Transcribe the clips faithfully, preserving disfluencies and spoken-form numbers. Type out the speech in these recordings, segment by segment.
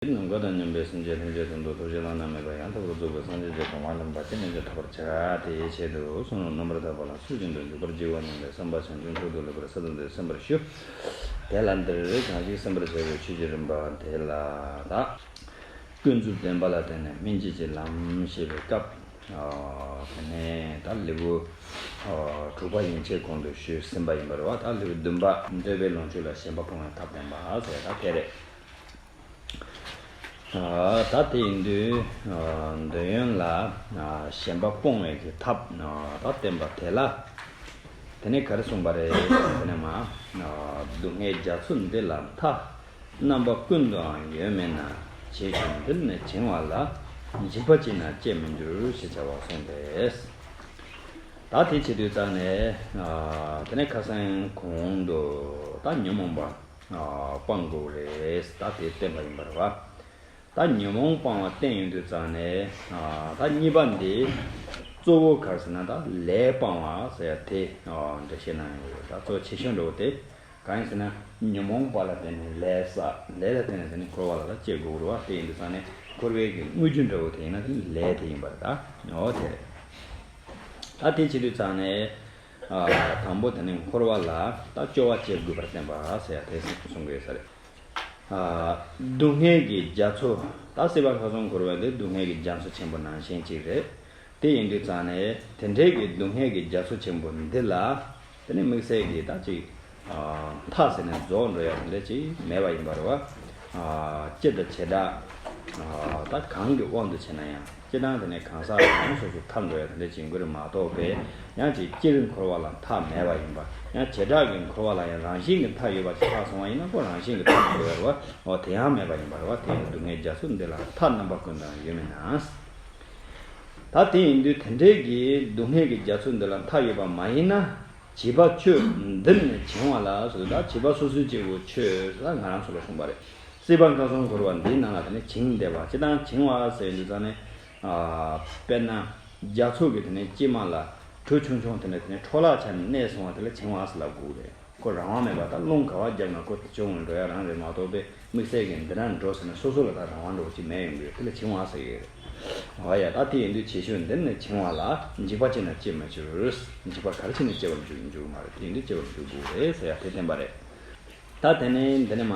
ནམ་མཁའ་དང་མཉམ་པའི་སེམས་ཅན་ཐམས་ཅད་དོན་དུ་ཐུགས་རྗེ་བླ་ན་མེད་པ་ཡང་དག་པར་རྫོགས་པའི་སངས་རྒྱས་ཀྱི་གོ་འཕང་ལ་བརྟེན་ནས་ཐོབ་པར་བྱ། དེའི་ཆེད་དུ་གསུང་རབ་རྣམ་པར་དག་པ་ལ་ཚུལ་བཞིན་དུ་འཇུག་པར་བགྱི་བ་ནི་ལས་བསམ་པ་བྱང་ཆུབ་མཆོག་ཏུ་ལེགས་པར་གསལ་བཏབ་སྟེ་གསན་པར་ཞུ། དེ་ལ་འདིར་གང་ཞིག་གསན་པར་བྱ་བའི་ཆོས་ཀྱི་རིམ་པ་དེ་ལ་ད། ཀུན་རྫོབ་བདེན་པ་ལ་བརྟེན་ནས་སྨིན་བྱེད་ཀྱི་ལམ་ཞེས་པའི་སྐབས། དེ་ནས་ད་ལེའུ་དྲུག་པ་ཡན་ཆད་གོང་དུ་ཞུས་ཟིན་པ་ཡིན་པ་རེད་བ། ད་ལེའུ་བདུན་པ་འདོད་པའི་ལོངས་སྤྱོད་ལ་ཞེན་པ་སྤོང་བའི་ཐབས་བསྟན་པ་ཟེར་ད་དེ་རེད། ད་དེ་ཡིན་དུས་འདོད་ཡོན་ལ་ཞེན་པ་སྤོང་བའི་གི་ཐབས་ད་བསྟན་པ་དེ་ལ། དེ་ནས་ག་རེ་གསུངས་པ་རེད། དེ་ནས་མ། སྡུག་བསྔལ་རྒྱ་མཚོ་འདི་ལ་མཐའ། རྣམ་པ་ཀུན་ཏུའང་ཡོད་མིན་ན། བྱས་ཀྱང་འདིར་ནི་བྱིང་བ་ལ། འཇིགས་པ་ཅི་ན་སྐྱེ་མི་འགྱུར་ཞེས་བྱ་བ་གསུངས་ཏེ། ད་དེ་བྱེད་དུས་ཙང་ནས། དེ་ནས་ཁ་སང་གོང་དུ་ད་ཉོན་མོངས་པ་སྤང་དགོས་རེད་ད་དེ་བསྟན་པ་ཡིན་པ་རེད་བ། ད་ཉོན་མོངས་སྤང་བ་བསྟན་ཡོང་དུས་ཙང་ནས། ད་གཉིས་པ་འདི་གཙོ་བོ་ག་རེ་ཟེར་ན་ད་ལས་སྤང་བ་ཟེར་ཡ་དེ་འགྲེལ་བཤད་གནང་ཡོད་རེད། ད་གཙོ་ཆེ་ཤོས་འདྲ་བོ་དེ་གང་ཡིན་ཟེར་ན། ཉོན་མོངས་པ་ལ་བརྟེན་ནས་ལས་བསགས། ལས་ལ་བརྟེན་ནས་དེ་ནི་འཁོར་བ་ལ་ད་སྐྱེ་དགོས་རེད་བ། དེ་ཡིན་དུས་ཙང་ནས་འཁོར་བའི་གི་དངོས་རྒྱུ་འདྲ་བོ་དེ་ཡིན་ན་དེ་ནི་ལས་དེ་ཡིན་པ་རེད་ད། འོ་དེ་རེད། ད་དེ་བྱེད་དུས་ཙང་ནས། དང་པོ་དེ་ནི་འཁོར་བ་ལ་ད་སྐྱོ་བ་སྐྱེ་དགོས་པར་བསྟན་པ་ཟེར་ཡ་དེ་གསུང་གི་ཡོད་ས་རེད། སྡུག་བསྔལ་གྱི་རྒྱ་མཚོ། ད་སྲིད་པ་ཁམས་གསུམ་འཁོར་བ་འདི་སྡུག་བསྔལ་གྱི་རྒྱ་མཚོ་ཆེན་པོ་ནང་བཞིན་གཅིག་རེད། དེ་ཡིན་དུས་ཙང་ནས་དེ་འདྲའི་གི་སྡུག་བསྔལ་གྱི་རྒྱ་མཚོ་ཆེན་པོ་འདི་ལ། དེ་ནི་དམིགས་བསལ་གྱི་ད་ཅིག་མཐའ་ཟེར་ནས་རྫོགས་འགྲོ་ཡ་དེ་འདྲ་ཅིག་མེད་པ་ཡིན་པ་རེད་བ། སྤྱི་དང་བྱེ་བྲག་ད་གང་གི་དབང་དུ་བྱས་ན་ཡང་། སྤྱི་དང་དེ་ནས་གང་ཟག་རང་སོ་སོ་མཐའ་འགྲོ་ཡ་དེ་འདྲ་ཅིག་ཡིན་དགོས་རེད་མ་གཏོགས་པས། ཡང་ཅིག་སྤྱིར་འཁོར་བ་ལ་མཐའ་མེད་པ་ཡིན་པ། ཡང་བྱེ་བྲག་གི་འཁོར་བ་ལ་ཡང་རང་བཞིན་གྱི་མཐའ་ཡོད་པ་ཅིག་ལྷག་སོང་བ་ཡིན་ན་ཁོ་རང་བཞིན་གྱི་མཐའ་མ་ཡོད་རེད་བ། འོ་དེ་ཡང་མེད་པ་ཡིན་པ་རེད་བ། དེ་ཡང་སྡུག་བསྔལ་རྒྱ་མཚོ་འདི་ལ་མཐའ་རྣམ་པ་ཀུན་ཏུ་ཡོད་མིན་ན། ད་དེ་ཡིན་དུས་དེ་འདྲའི་གི་སྡུག་བསྔལ་གྱི་རྒྱ་མཚོ་འདི་ལ་མཐའ་ཡོད་པ་མ་ཡིན་ན། བྱིས་པ་ཁྱོད་འདིར་ནི་བྱིང་བ་ལ་ཟེར་དུས་ད་བྱིས་པ་སོ་སོའི་སྐྱེ་བོ་ཁྱོད་ད་ང་རང་ཚོ་ལ་གསུངས་པ་རེད། སྲིད་པ་ཁམས་གསུམ་འཁོར་བ་འདིའི་ནང་ལ་དེ་ནི་བྱིང་བསྡད་པ་སྤྱི་དང་བྱིང་བ་ཟེར་དུས་ཙང་ནས། དཔེར་ན་རྒྱ་མཚོ་གི་དེ་ནི་དཀྱིལ་མ་ལ་གྲུ་ཆུང་ཆུང་དེ་འདྲ་དེ་ནི་འཕྲོ་བརླག་ཆགས་ནས་གནས་སོང་བ་དེ་ལ་བྱིང་བ་ཟེར་ལབ་དགོས་རེད། ཁོ་རང་དབང་མེད་པ་ད་རླུང་ག་བ་རྒྱབ་ན་ཁོ་དེ་བྱུང་འགྲོ་ཡ་རང་རེད་མ་གཏོགས་པས་དམིགས་བསལ་གྱི་འདི་འདྲ་འགྲོ་ཟེར་ན་སོ་སོ་ལ་ད་རང་དབང་འདྲ་བོ་ཅིག་མེད་ཡོང་གི་ཡོད། དེ་ལ་བྱིང་བ་ཟེར་གྱི་ཡོད་རེད། འོ་ཡ། ད་དེ་ཡིན་དུས་བྱིས་ཁྱོད་འདིར་ནི་བྱིང་བ་ལ། འཇིགས་པ་ཅི་ན་སྐྱེ་མི་འགྱུར། འཇིགས་པ་ག་རེ་བྱས་ནས་སྐྱེ་བར་འགྱུར་འགྱུར་མ་རེད། དེ་ཡིན་དུས་སྐྱེ་བར་འགྱུར་དགོས་རེད་ཟེར་ཡ་དེ་བསྟན་པ་རེད། ད་དེ་ནས་འདི་ནས་མ།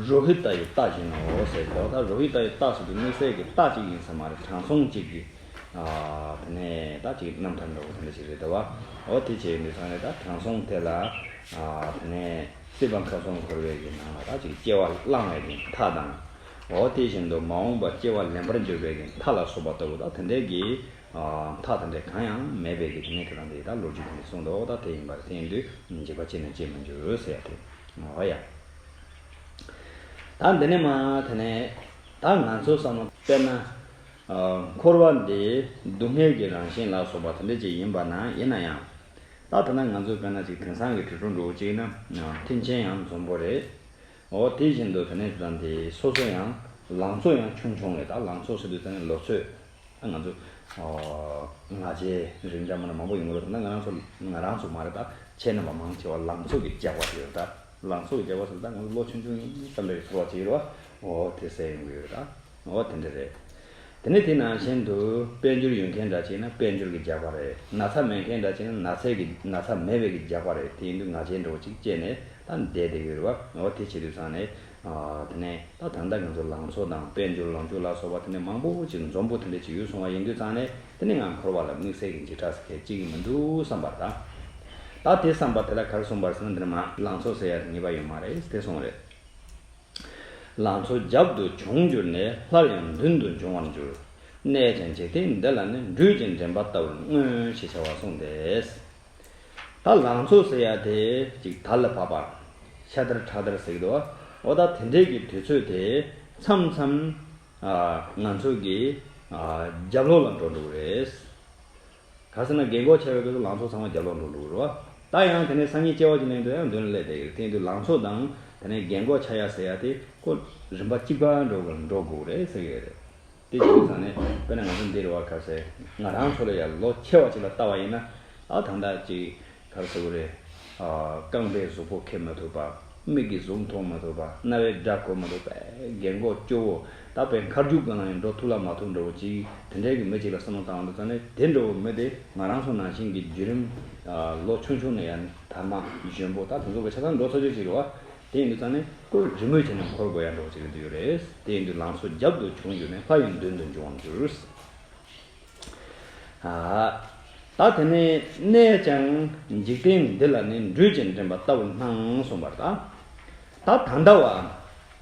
རོ་ཧི་ཏ་ཡི་རྟ་བཞིན་ནོ་ཟེར་གྱི་འདུག་ད་རོ་ཧི་ཏ་ཡི་རྟ་ཟེར་དུས་དམིགས་བསལ་གྱི་རྟ་གཅིག་ཡིན་ས་མ་རེད། དྲང་སྲོང་གཅིག་གི་དེ་ནས་ད་ཅིག་རྣམ་ཐར་འདྲ་བོ་དེ་འདྲ་ཞིག་རེད་འདུག་བ། འོ་དེ་བྱས་ཡིན་དུས་ཙང་ནས་ད་དྲང་སྲོང་དེ་ལ་དེ་ནས་སྲིད་པ་ཁམས་གསུམ་འཁོར་བའི་གི་ནང་ལ་ད་ཅིག་སྐྱེ་བ་བླངས་བའི་གི་མཐའ་དང་། འོ་དེ་བཞིན་དུ་མ་འོངས་པ་སྐྱེ་བ་ལེན་པར་འགྱུར་བའི་གི་མཐའ་ལ་སོགས་པ་ལྟ་བུ་ད་དེ་འདྲའི་གི་མཐའ་དེ་འདྲ་གང་ཡང་མེད་པའི་གི་དེ་ནས་དེ་དང་དེ་ད་ལོ་རྒྱུས་དེ་འདྲ་གསུངས་འདུག་ད་དེ་ཡིན་པར་དེ་ཡིན་དུས་འཇིགས་པ་ཅི་ནས་སྐྱེ་མི་འགྱུར་ཟེར་ཡ་དེ། འོ་ཡ། ད་འདི་ནས་མ་དེ་ནས་ད་ང་ཚོ་བསམ་བློ་དཔེར་ན། འཁོར་བ་འདི་སྡུག་བསྔལ་གྱི་རང་བཞིན་ལ་སོགས་པ་དེ་འདྲ་ཅིག་ཡིན་པ་ན་ཡིན་ན་ཡང་། ད་ད་ལྟ་ང་ཚོ་དཔེར་ན་ཅིག་དེང་སང་གི་དུས་སྐབས་འདྲ་བོ་ཅིག་ཡིན་ན་མཐུན་རྐྱེན་ཡང་འཛོམས་པོ་རེད། འོ་དེ་བཞིན་དུ་དེ་ནས་དེ་དང་དེ་སོ་སོ་ཡང་ལང་ཚོ་ཡང་ཆུང་ཆུང་རེད། ད་ལང་ཚོ་ཟེར་དུས་ད་ནི་ལོ་ཚོད། ད་ང་ཚོ་ང་རྒྱལ་རིགས་འདྲ་མི་འདྲ་མང་པོ་ཡོང་གི་རེད། ད་ང་རང་ཚོ་ང་རང་ཚོ་མ་རེད། ད་ཁྱེད་རྣམ་པ་མང་ཆེ་བ་ལང་ཚོ་གི་རྒྱགས་པ་ཞིག་རེད། ད་ལང་ཚོ་གི་རྒྱགས་པ་ཟེར་ད་ང་ཚོ་ལོ་ཆུང་ཆུང་ཡིན་བསམ་པའི་ཚོར་བ་ཅིག་ཡོད་རེད་བ། འོ་དེ་ཟེར་ཡོང་གི་ཡོད་རེད། ད་འོ་དེ་འདྲ་རེད། དེ་ནས་དེ་ནང་བཞིན་དུ་དཔལ་འབྱོར་ཡོད་མཁན་འདྲ་ཅིག་ན་དཔལ་འབྱོར་གྱི་རྒྱགས་པ་རེད། ན་ཚ་མེད་མཁན་འདྲ་ཅིག་ན་ན་ཚའི་གི་ན་ཚ་མེད་པའི་གི་རྒྱགས་པ་རེད། དེ་ཡིན་དུས་ང་རྒྱལ་འདྲ་བོ་ཅིག་སྐྱེས་ནས་ད་བསྡད་བསྡད་ཡོད་རེད་བ། འོ་དེ་བྱེད་དུས་ཙང་ནས་དེ་ནས་ད་ད་ལྟ་ང་ཚོ་ལང་ཚོ་དང་དཔལ་འབྱོར་ལོངས་སྤྱོད་ལ་སོགས་པ་དེ་ནས་མང་པོ་ཅིག་འཛོམས་པོ་དེ་འདྲ་ཅིག་ཡོད་སོང་བ་ཡིན་དུས་ཙང་ནས་དེ་ནས་ང་འཁོར་བ་ལ་དམིགས་བསལ་གྱི་འཇིགས་སྐྲག་ཟེར་མཁན་གཅིག་གི་མི་འདུག་བསམ་པ་རེད། ད་ད་དེ་བསམ་པ་དེ་ལ་ག་རེ་གསུངས་པ་རེད་ཟེར་ན་འདི་ནས་མ་ལང་ཚོ་ཟེར་ཡ་དེ་ངེས་པ་ཡོད་མ་རེད་དེ་གསུངས་རེད། ལང་ཚོ་རྒྱབ་ཏུ་བྱུང་གྱུར་ནས། སླར་ཡང་མདུན་དུ་འབྱུང་བར་འགྱུར། གནས་ཀྱང་འཇིག་རྟེན་འདི་ལ་ནི། སྦྲུལ་གྱི་འདྲེན་པ་ལྟ་བུར་མངོན། ཞེས་བྱ་བ་གསུངས་ཏེ། ད་ལང་ཚོ་ཟེར་ཡ་དེ་ཅིག་དར་ལ་བབས་པ། ཤ་དར་ཁྲག་དར་ཟེར་གྱི་འདུག་འོ་ད་དེ་འདྲའི་གི་དུས་ཚོད་དེ་མཚམས་མཚམས་ང་ཚོ་གི་རྒྱབ་ལོགས་ལ་འགྲོ་འགྲོ་གི་རེད། ག་ཟེར་ན་རྒན་གོག་ཆགས་པའི་སྐབས་སུ་ལང་ཚོ་ཚང་མ་རྒྱབ་ལོགས་འགྲོ་འགྲོ་གི་རེད་བ། ད་ཡང་དེ་ནས་སང་ཉིན་སྐྱེ་བ་ཅིག་ལེན་དུས་ཡང་མདུན་ལ་སླེབས་བསྡད་ཀྱི་རེད། དེ་ཡིན་དུས་ལང་ཚོ་དང་དེ་ནས་རྒན་གོག་ཆགས་ཡ་ཟེར་ཡ་དེ་ཁོ་རིམ་པ་གཅིག་པ་འགྲོ་དགོས་འགྲོ་དགོས་རེད་ཟེར་གྱི་རེད། དེ་བྱས་ཙང་ནས་དཔེར་ན་ང་ཚོ་འདི་རེད་བ། ག་ཟེར་ང་རང་ཚོ་ལ་ཡང་ལོ་ཆེ་བ་ཅིག་ལ་ལྟ་བ་ཡིན་ན་ཨ་ད་ལྟ་ཅིག་ག་རེ་ཟེར་དགོས་རེད། རྐང་པའི་གཟུགས་པོ་འཁེབས་མི་ཐུབ་པ། མིག་གིས་གཟུགས་མཐོང་མ་ཐུབ་པ། རྣ་བས་སྒྲ་གོ་མ་ཐུབ་པ། རྒན་གོག་སྐྱོ་བོ། ད་དཔེ་མཁར་རྒྱུག་སྒང་ལ་ཡང་འགྲོ་ཐུབ་ལ་མ་ཐུབ་འདྲ་བོ་ཅིག་དེ་འདྲའི་གི་མི་ཅིག་ལ་བསམ་བློ་བཏང་བ་འདུག་ཙང་ནས། དེ་འདྲ་བོ་མི་དེ་ང་རང་ཚོ་ནང་བཞིན་གྱི་བརྒྱུད་རིམ། ལོ་ཆུང་ཆུང་ནས་ཡང་དར་མ་གཞོན་པོ། ད་དེ་ཚོ་གི་ཆ་ཚང་འགྲོ་ཚར་རྒྱུ་ཅིག་རེད་བ། དེ་ཡིན་དུས་ཙང་ནས་ཁོ་རེ་མོས་བྱས་ནས་འཁོར་དགོས་ཡ་འདྲ་བོ་ཅིག་རེད་འདུག་ཡོད་རེད། དེ་ཡིན་དུས་ལང་ཚོ་རྒྱབ་ཏུ་བྱུང་གྱུར་ནས། ལྷ་ཡི་མདུན་དུ་འབྱུང་བར་འགྱུར། ད་དེ་ནས་གནས་ཀྱང་འཇིག་རྟེན་འདི་ལ་ནི། འགྲོས་ཀྱིས་འདྲེན་པ་ལྟ་བུར་སྣང་། གསུངས་པར་གདའ། ད་ད་ལྟ་བ་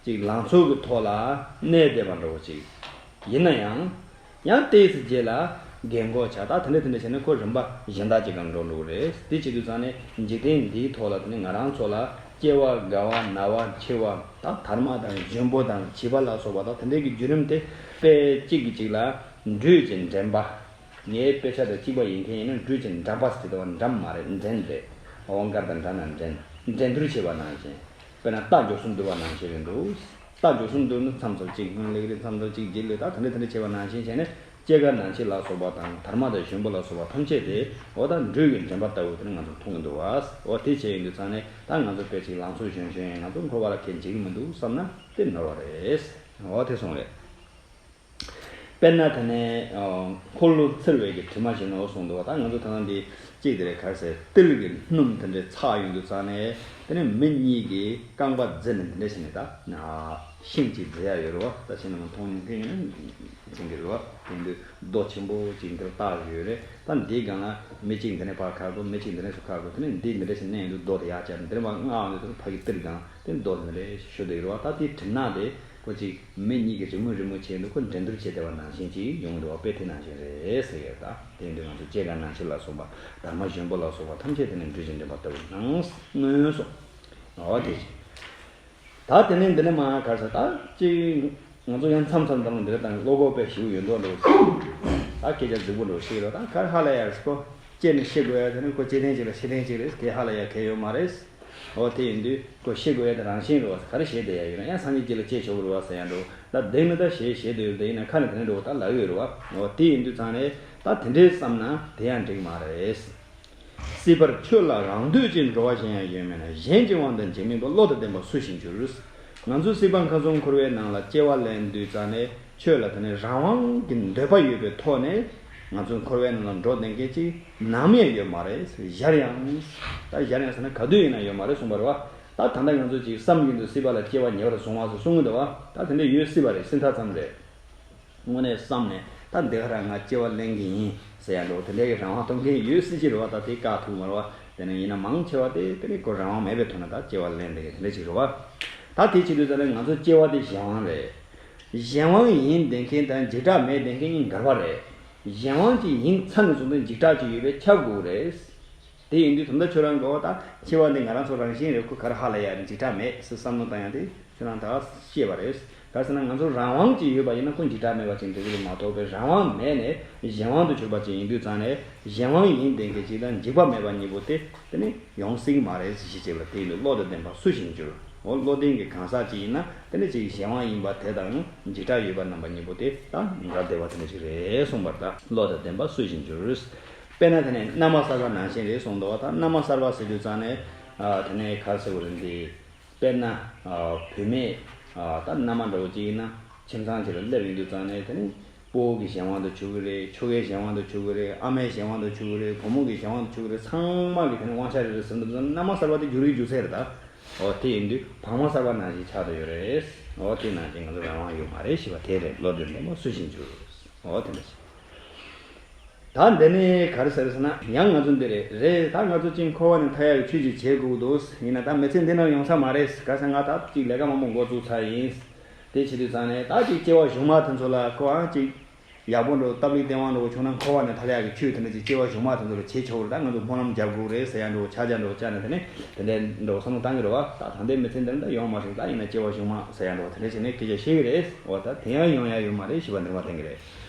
ཅིག་ལང་ཚོ་གི་ཐོག་ལ་གནས་བསྡད་པ་འདྲ་བོ་ཅིག་ཡིན་ན་ཡང་། ཡང་ཏོག་ཙམ་རྗེས་ལ་རྒན་གོག་ཆགས། ད་དེ་འདྲ་དེ་འདྲ་བྱས་ནས་ཁོ་རིམ་པ་གཞན་དག་ཅིག་གང་འགྲོ་འགྲོ་གི་རེད། དེ་བྱེད་དུས་ཙང་ནས་འཇིག་རྟེན་འདིའི་ཐོག་ལ་དེ་ནི་ང་རང་ཚོ་ལ་སྐྱེ་བ་རྒ་བ་ན་བ་འཆི་བ། ད་དར་མ་དང་གཞོན་པོ་དང་བྱིས་པ་ལ་སོགས་པ་དང་དེ་འདྲའི་གི་བརྒྱུད་རིམ་དེ་དཔེ་གཅིག་གིས་གཅིག་ལ་འགྲོས་ཀྱིས་འདྲེན་པ། ངའི་དཔེ་ཆ་དང་གཅིག་པ་ཡིན་མཁན་ཡིན་ན། འགྲོས་ཀྱིས་འགྲམ་པ་ཟེར་དེ་བ་འགྲམ་མ་རེད། འདྲེན་རེད། འོང་སྐར་དང་འདྲ་ན་འདྲེན། འགྲན་བསྡུར་བྱེད་པ་ནང་བཞིན། དཔེར་ན་རྟ་མགྱོགས་སུ་འདུ་བ་ནང་བཞིན་རེད་འདུག་རྟ་མགྱོགས་སུ་འདུ་ན་མཚམས་མཚམས་གཅིག་སྔོན་ལེགས་རེད། མཚམས་མཚམས་གཅིག་རྗེས་ལེགས། ད་དེ་འདྲ་དེ་འདྲ་བྱེད་པ་ནང་བཞིན་བྱས་ནས། སྐྱེ་རྒ་ན་འཆི་ལ་སོགས་པ་དང་། དར་མ་དང་གཞོན་པ་ལ་སོགས་པ་ཐམས་ཅད་དེ། འོ་ད་འགྲོས་ཀྱིས་འདྲེན་པ་ལྟ་བུ་དེ་ནི་ང་ཚོ་མཐོང་གི་འདུག་བ། འོ་དེ་བྱས་ཡིན་དུས་ཙང་ནས། ད་ང་ཚོ་དཔེ་ཅིག་ལང་ཚོ་གཞོན་གཞོན་ཡང་ང་ཚོ་འཁོར་བ་ལ་ཁད་འཇིག་གི་མི་འདུག་བསམ་ན་དེ་ནོར་བ་རེད། འོ་དེ་སོང་རེད། དཔེར་ན་དེ་ནས་འཁོར་ལོ་འཚིར་བའི་གི་དྲི་མ་བཞིན་ནོ་གསུངས་འདུག་བ། ད་ང་ཚོ་ད་ལྟ་འདི་གཅིག་དེ་རེད། ག་རེ་ཟེར། གཏེར་གྱི་སྣུམ་དེ་འདྲའི་ཚགས་ཡོང་དུས་ཙང་ནས། དེ་ནས་མི་གཉིས་ཀྱིས་རྐང་པ་བརྫི་ནས་དེ་འདྲ་བྱས་ནས། ད་ཤིང་གཅིག་བརྫི་ཡ་ཡོད་རེད་བ། ད་ཤིང་ནང་མཐོང་མཁན་ཡིན་ན་མཁྱེན་གྱི་རེད་བ། དེ་འདུག་རྡོ་ཆེན་པོ་གཅིག་འདིར་བཏགས་ཡོད་རེད། ད་འདིའི་སྒང་ལ་མི་གཅིག་འདི་ནས་ཕར་ཁ་དགོས། མི་གཅིག་འདི་ནས་སུ་ཁ་དགོས། དེ་ནས་འདི་འདི་འདྲ་ཞིག་མནན་ཡོང་དུས་རྡོ་དེ་ཡར་བཅར་ནས་འདིར་མར་མངགས་ཡོང་དུས། ཕ་གི་གཏེར་སྒང་དེ་རྡོ་དེ་འདྲ་ཞིག་ཤོར་བསྡད་ཡོད་རེད་བ། ད་དེའི་གྲིབ་ནག་དེ་ཁོ་གཅིག་མི་གཉིས་ཀྱིས་རེ་མོས་རེ་མོས་བྱས་འདུག་ཁོ་འགྲན་བསྡུར་བྱས་བསྡད་པ་ནང་བཞིན་ཅིག་ཡོང་འདུག་བ། དཔེ་དེ་ནང་བཞིན་རེད་ཟེར་གྱི་རེད། ད་དེ་འདྲ་ང་ཚོ་སྐྱེ་རྒ་ན་འཆི་ལ་སོགས་པ། དར་མ་གཞོན་པོ་ལ་སོགས་པ་ཐམས་ཅད་དེ་ནི་འགྲོས་ཀྱིས་འདྲེན་པ་ལྟ་བུར་སྣང་། སྔོན་སོང་། འོ་དེ་བཞིན། ད་དེ་ནས་འདི་ནས་མར་ག་རེ་ཟེར། ད་ཅིག་ང་ཚོ་ཡང་མཚམས་མཚམས་དང་འདིར་དང་བློ་ཁོག་དཔེ་ཞེ་པོ་ཡོད་མདོག་འདྲ་བོ་ཞིག་ད་སྐད་ཆ་རྫིག་པོ་འདྲ་བོ་ཞིག་རེད། ད་ག་རེ་ཧ་ལས་ཡ་རེད་ཟེར། ཁོ་སྐྱེས་ནས་ཤི་དགོས་ཡ་དེ་ནི་ཁོ་སྐྱེ་ཐེངས་གཅིག་ལ་ཤི་ཐེངས་གཅིག་རེད། དེ་ཧ་ལས་ཡ་གང་ཡང་ཡོད་མ་རེད། འོ་དེ་ཡིན་དུས་ཁོ་ཤི་དགོས་ཡ་དེ་རང་བཞིན་རེད་བ། ག་རེ་བྱས་བསྡད་ཡ་ཡོད་ན། ཡང་སངས་རྒྱས་སྐྱེ་ལ་སྐྱེ་ཆོག་གི་རེད་བ་ཟེར་ཡ་འདྲ་བོ། ད་འདི་ནི་ད་བྱས་བྱས་བསྡད་ཡོད། དེ་ཡིན་ན་ཁ་ནས་དེ་འདྲ་འདྲ་བོ་ད་ལབ་ཡོད་རེད་བ། འོ་དེ་ཡིན་དུས་ཙང་ནས་ད་དེ་འདྲའི་བསམ་ན་དེ་ཡང་འགྲིག་མ་རེད། སྲིད་པར་ཆོས་ལ་རང་འདོད་ཅན། འགྲོ་བ་གཞན་ཡང་ཡོད་མིན་ན། གཞན་གྱི་དབང་དུ་འཇུག་མིན་པ། བློ་དང་ལྡན་པ་སུ་ཞིག་འགྱུར། ང་ཚོ་སྲིད་པ་མཁའ་ཟོན་འཁོར་བའི་ནང་ལ་སྐྱེ་བ་ལེན་དུས་ཙང་ནས། ཆོས་ལ་དེ་ནས་རང་དབང་གི་འདོད་པ་ཡོད་པའི་ཐོག་ནས་ང་ཚོ་འཁོར་བའི་ནང་ལ་འགྲོ་བསྡད་མཁན་ཅིག་ནམ་ཡང་ཡོད་མ་རེད། གཞར་ཡང་། ད་གཞར་ཡང་ཟེར་ན་ག་དུས་ཡིན་ན་ཡོད་མ་རེད་གསུངས་པ་རེད་བ། ད་ད་ལྟ་ང་ཚོ་ཅིག་བསམ་བཞིན་དུ་སྲིད་པ་ལ་སྐྱེ་བ་ཉེ་བར་བཟུང་བ་ཟེར་གསུང་གི་འདུག་བ། ད་དེ་འདྲ་ཡོད་སྲིད་པ་རེད། སྲིད་མཐའ་ཙམ་རེད། དངོས་གནས་བསམ་ནས་ད་འདི་ག་རང་ང་སྐྱེ་བ་ལེན་གྱི་ཡིན་ཟེར་ཡ་འདྲ་བོ་དེ་འདྲའི་གི་རང་དབང་གཏོང་མཁན་ཡོད་སྲིད་ཀྱི་རེད་བ། ད་དེ་བཀག་ཐུབ་མ་རེད་བ། དེ་ནས་ཡིན་ན་མང་ཆེ་བ་དེ་དེ་ནས་ཁོ་རང་དབང་མེད་པའི་ཐོག་ནས་ད་སྐྱེ་བ་ལེན་བསྡད་མཁན་དེ་འདྲ་ཅིག་རེད་བ། ད་དེ་བྱེད་དུས་ཙང་ནས་ང་ཚོ་སྐྱེ་བ་དེ་གཞན་དབང་རེད། གཞན་དབང་ཡིན་བསྡད་མཁན་དང་འཇིགས་སྐྲག་མེད་བསྡད་མཁན་གཉིས་འགལ་བ་རེད། གཞན་དབང་ཅིག་ཡིན་ཚར་ནས་བཟུང་སྟེ་འཇིགས་སྐྲག་ཅིག་ཡོད་པས་ཁྱབ་དགོས་རེད། དེ་ཡིན་དུས་ད་ལྟ་ཁྱོད་རང་གིས་འོ་ད་འཆི་བ་འདི་ང་རང་ཚོ་རང་བཞིན་རེད། ཁོ་ག་རེ་ཧ་ལས་ཡ་རེད། འཇིགས་སྐྲག་མེད་ཟེར་བསམ་བློ་བཏང་ཡ་དེ་ཁྱོད་རང་ད་ཤེས་པ་རེད། ག་རེ་ཟེར་ན་ང་ཚོ་རང་དབང་ཅིག་ཡོད་པ་ཡིན་ན་ཁོ་འཇིགས་སྐྲག་མེད་པ་ཅིག་འགྲིག་གི་རེད་མ་གཏོགས་པའི་རང་དབང་མེད་ནས་གཞན་དབང་དུ་གྱུར་པ་ཅིག་ཡིན་དུས་ཙང་ནས་གཞན་དབང་ཡིན་བསྡད་མཁན་ཅིག་དང་འཇིགས་པ་མེད་པ་གཉིས་པོ་དེ་དེ་ནི་ཡོང་སྲིད་ཀྱི་མ་རེད་ཟེར་ཞིག་བྱས་པ་དེ་ཡིན་དུས་བློ་དང་ལྡན་པ་སུ་ཞིག་འགྱུར། འོ་བློ་ལྡན་གྱི་གང་ཟག་ཅིག་ཡིན་ན་དེ་ནི་ཅིག་གཞན་དབང་ཡིན་པ་དེ་དང་འཇིགས་སྐྲག་ཡོད་པ་རྣམ་པ་གཉིས་པོ་དེ་ད་འགལ་བསྡད་པ་དེ་འདྲ་ཞིག་རེད་གསུངས་པར་གདའ། བློ་དང་ལྡན་པ་སུ་ཞིག་འགྱུར། དཔེར་ན་དེ་ནས་མནའ་མ་གསར་པ་ནང་བཞིན་རེད་གསུངས་འདུག་བ། ད་མནའ་མ་གསར་པ་ཟེར་དུས་ཙང་ནས་ཨ་དེ་ནས་ག་རེ་ཟེར་དགོས་རེད་འདི། དཔེར་ན་ཨ་བུད་མེད་ཨ་ད་མནའ་མ་འདྲ་བོ་ཅིག་ཡིན་ན་ཁྱིམ་ཚང་ཅིག་ལ་སླེབས་ཡོང་དུས་ཙང་ནས་དེ་ནས་སྤོ་བོ་གི་གཞན་དབང་དུ་གྱུར་གི་རེད། ཁྱོ་གའི་གཞན་དབང་དུ་གྱུར་གི་རེད། ཨ་མའི་གཞན་དབང་དུ་གྱུར་གི་རེད། བུ་མོ་གི་གཞན་དབང་དུ་གྱུར་གི་རེད། ཚང་མ་གི་དེ་ནས་དབང་ཆ་རེ་རེ་ཟིན་འདུག་ཙང་མནའ་མ་གསར་པ་དེ་འགྱུར་ཡི་འགྱུར་ཚད་རེད་ད། འོ་དེ་ཡིན་དུས་བག་མ་གསར་པ་ནང་བཞིན་ཆགས་བསྡད་ཡོད་རེད། འོ་དེ་ནང་བཞིན་ང་ཚོ་རང་དབང་ཡོད་མ་རེད་ཞེས་པ་དེ་རེད། བློ་དང་ལྡན་པ་སུ་ཞིག་འགྱུར། འོ་དེ་འདྲ་ཞིག་ད་འདི་ནི་ག་རེ་ཟེར་ཟེར་ན། ཡང་ང་ཚོ་འདི་རེད་རེད། ད་ང་ཚོ་ཅིག་འཁོར་བ་ནས་ཐར་ཡག་གི་ཆོས་ཅིག་བྱེད་དགོས་འདུག་ཡིན་ན་ད་མི་ཚེ་འདི་ནང་ཡོང་ས་མ་རེད། ག་ཟེར་ང་ད་ཅིག་ལས་ཀ་མང་པོ་འགོ་བཙུགས་ཚར་ཡིན། དེ་བྱེད་དུས་ཙང་ནས་ད་ཅིག་སྐྱེ་བ་གཞུག་མ་དེ་ཚོ་ལ་ཁོ་ཨང་ཅིག་ཡག་པོ་འགྲོ་སྟབས་ལེགས་སྟེས་དབང་འགྲོ་བྱུང་ན་འཁོར་བ་ནས་ཐར་ཡག་གི་ཆོས་དེ་འདྲ་ཅིག་སྐྱེ་བ་གཞུག་མ་དེ་ཚོ་ལ་བྱེད་ཆོག་རེད། ད་ང་ཚོ་སྨོན་ལམ་རྒྱབ་དགོས་རེད་ཟེར་ཡག་འགྲོ་ཆ་རྒྱ་འགྲོ་བཅར་ནས་དེ་ནས་དེ་འདྲའི་འགྲོ་བསམ་བློ་བཏང་གི་རེད་བ། ད་ད་ལྟའི་མི་ཚེ་འདི་ནི་ད་ཡོང་མ་སོང་། ད་ཡིན་ན་སྐྱེ་བ་གཞུག་མ་ཟེར་ཡག་འགྲོ་དེ་འདྲ་བྱས་ནས་སྐད་ཆ་བཤད་ཀྱི་རེད། འོ་ད་དེ་ཡང་ཡོང་ཡག་ཡོད་མ་རེད་ཞེས་པ་འདིར་མ་བསྟན་གྱི་རེད།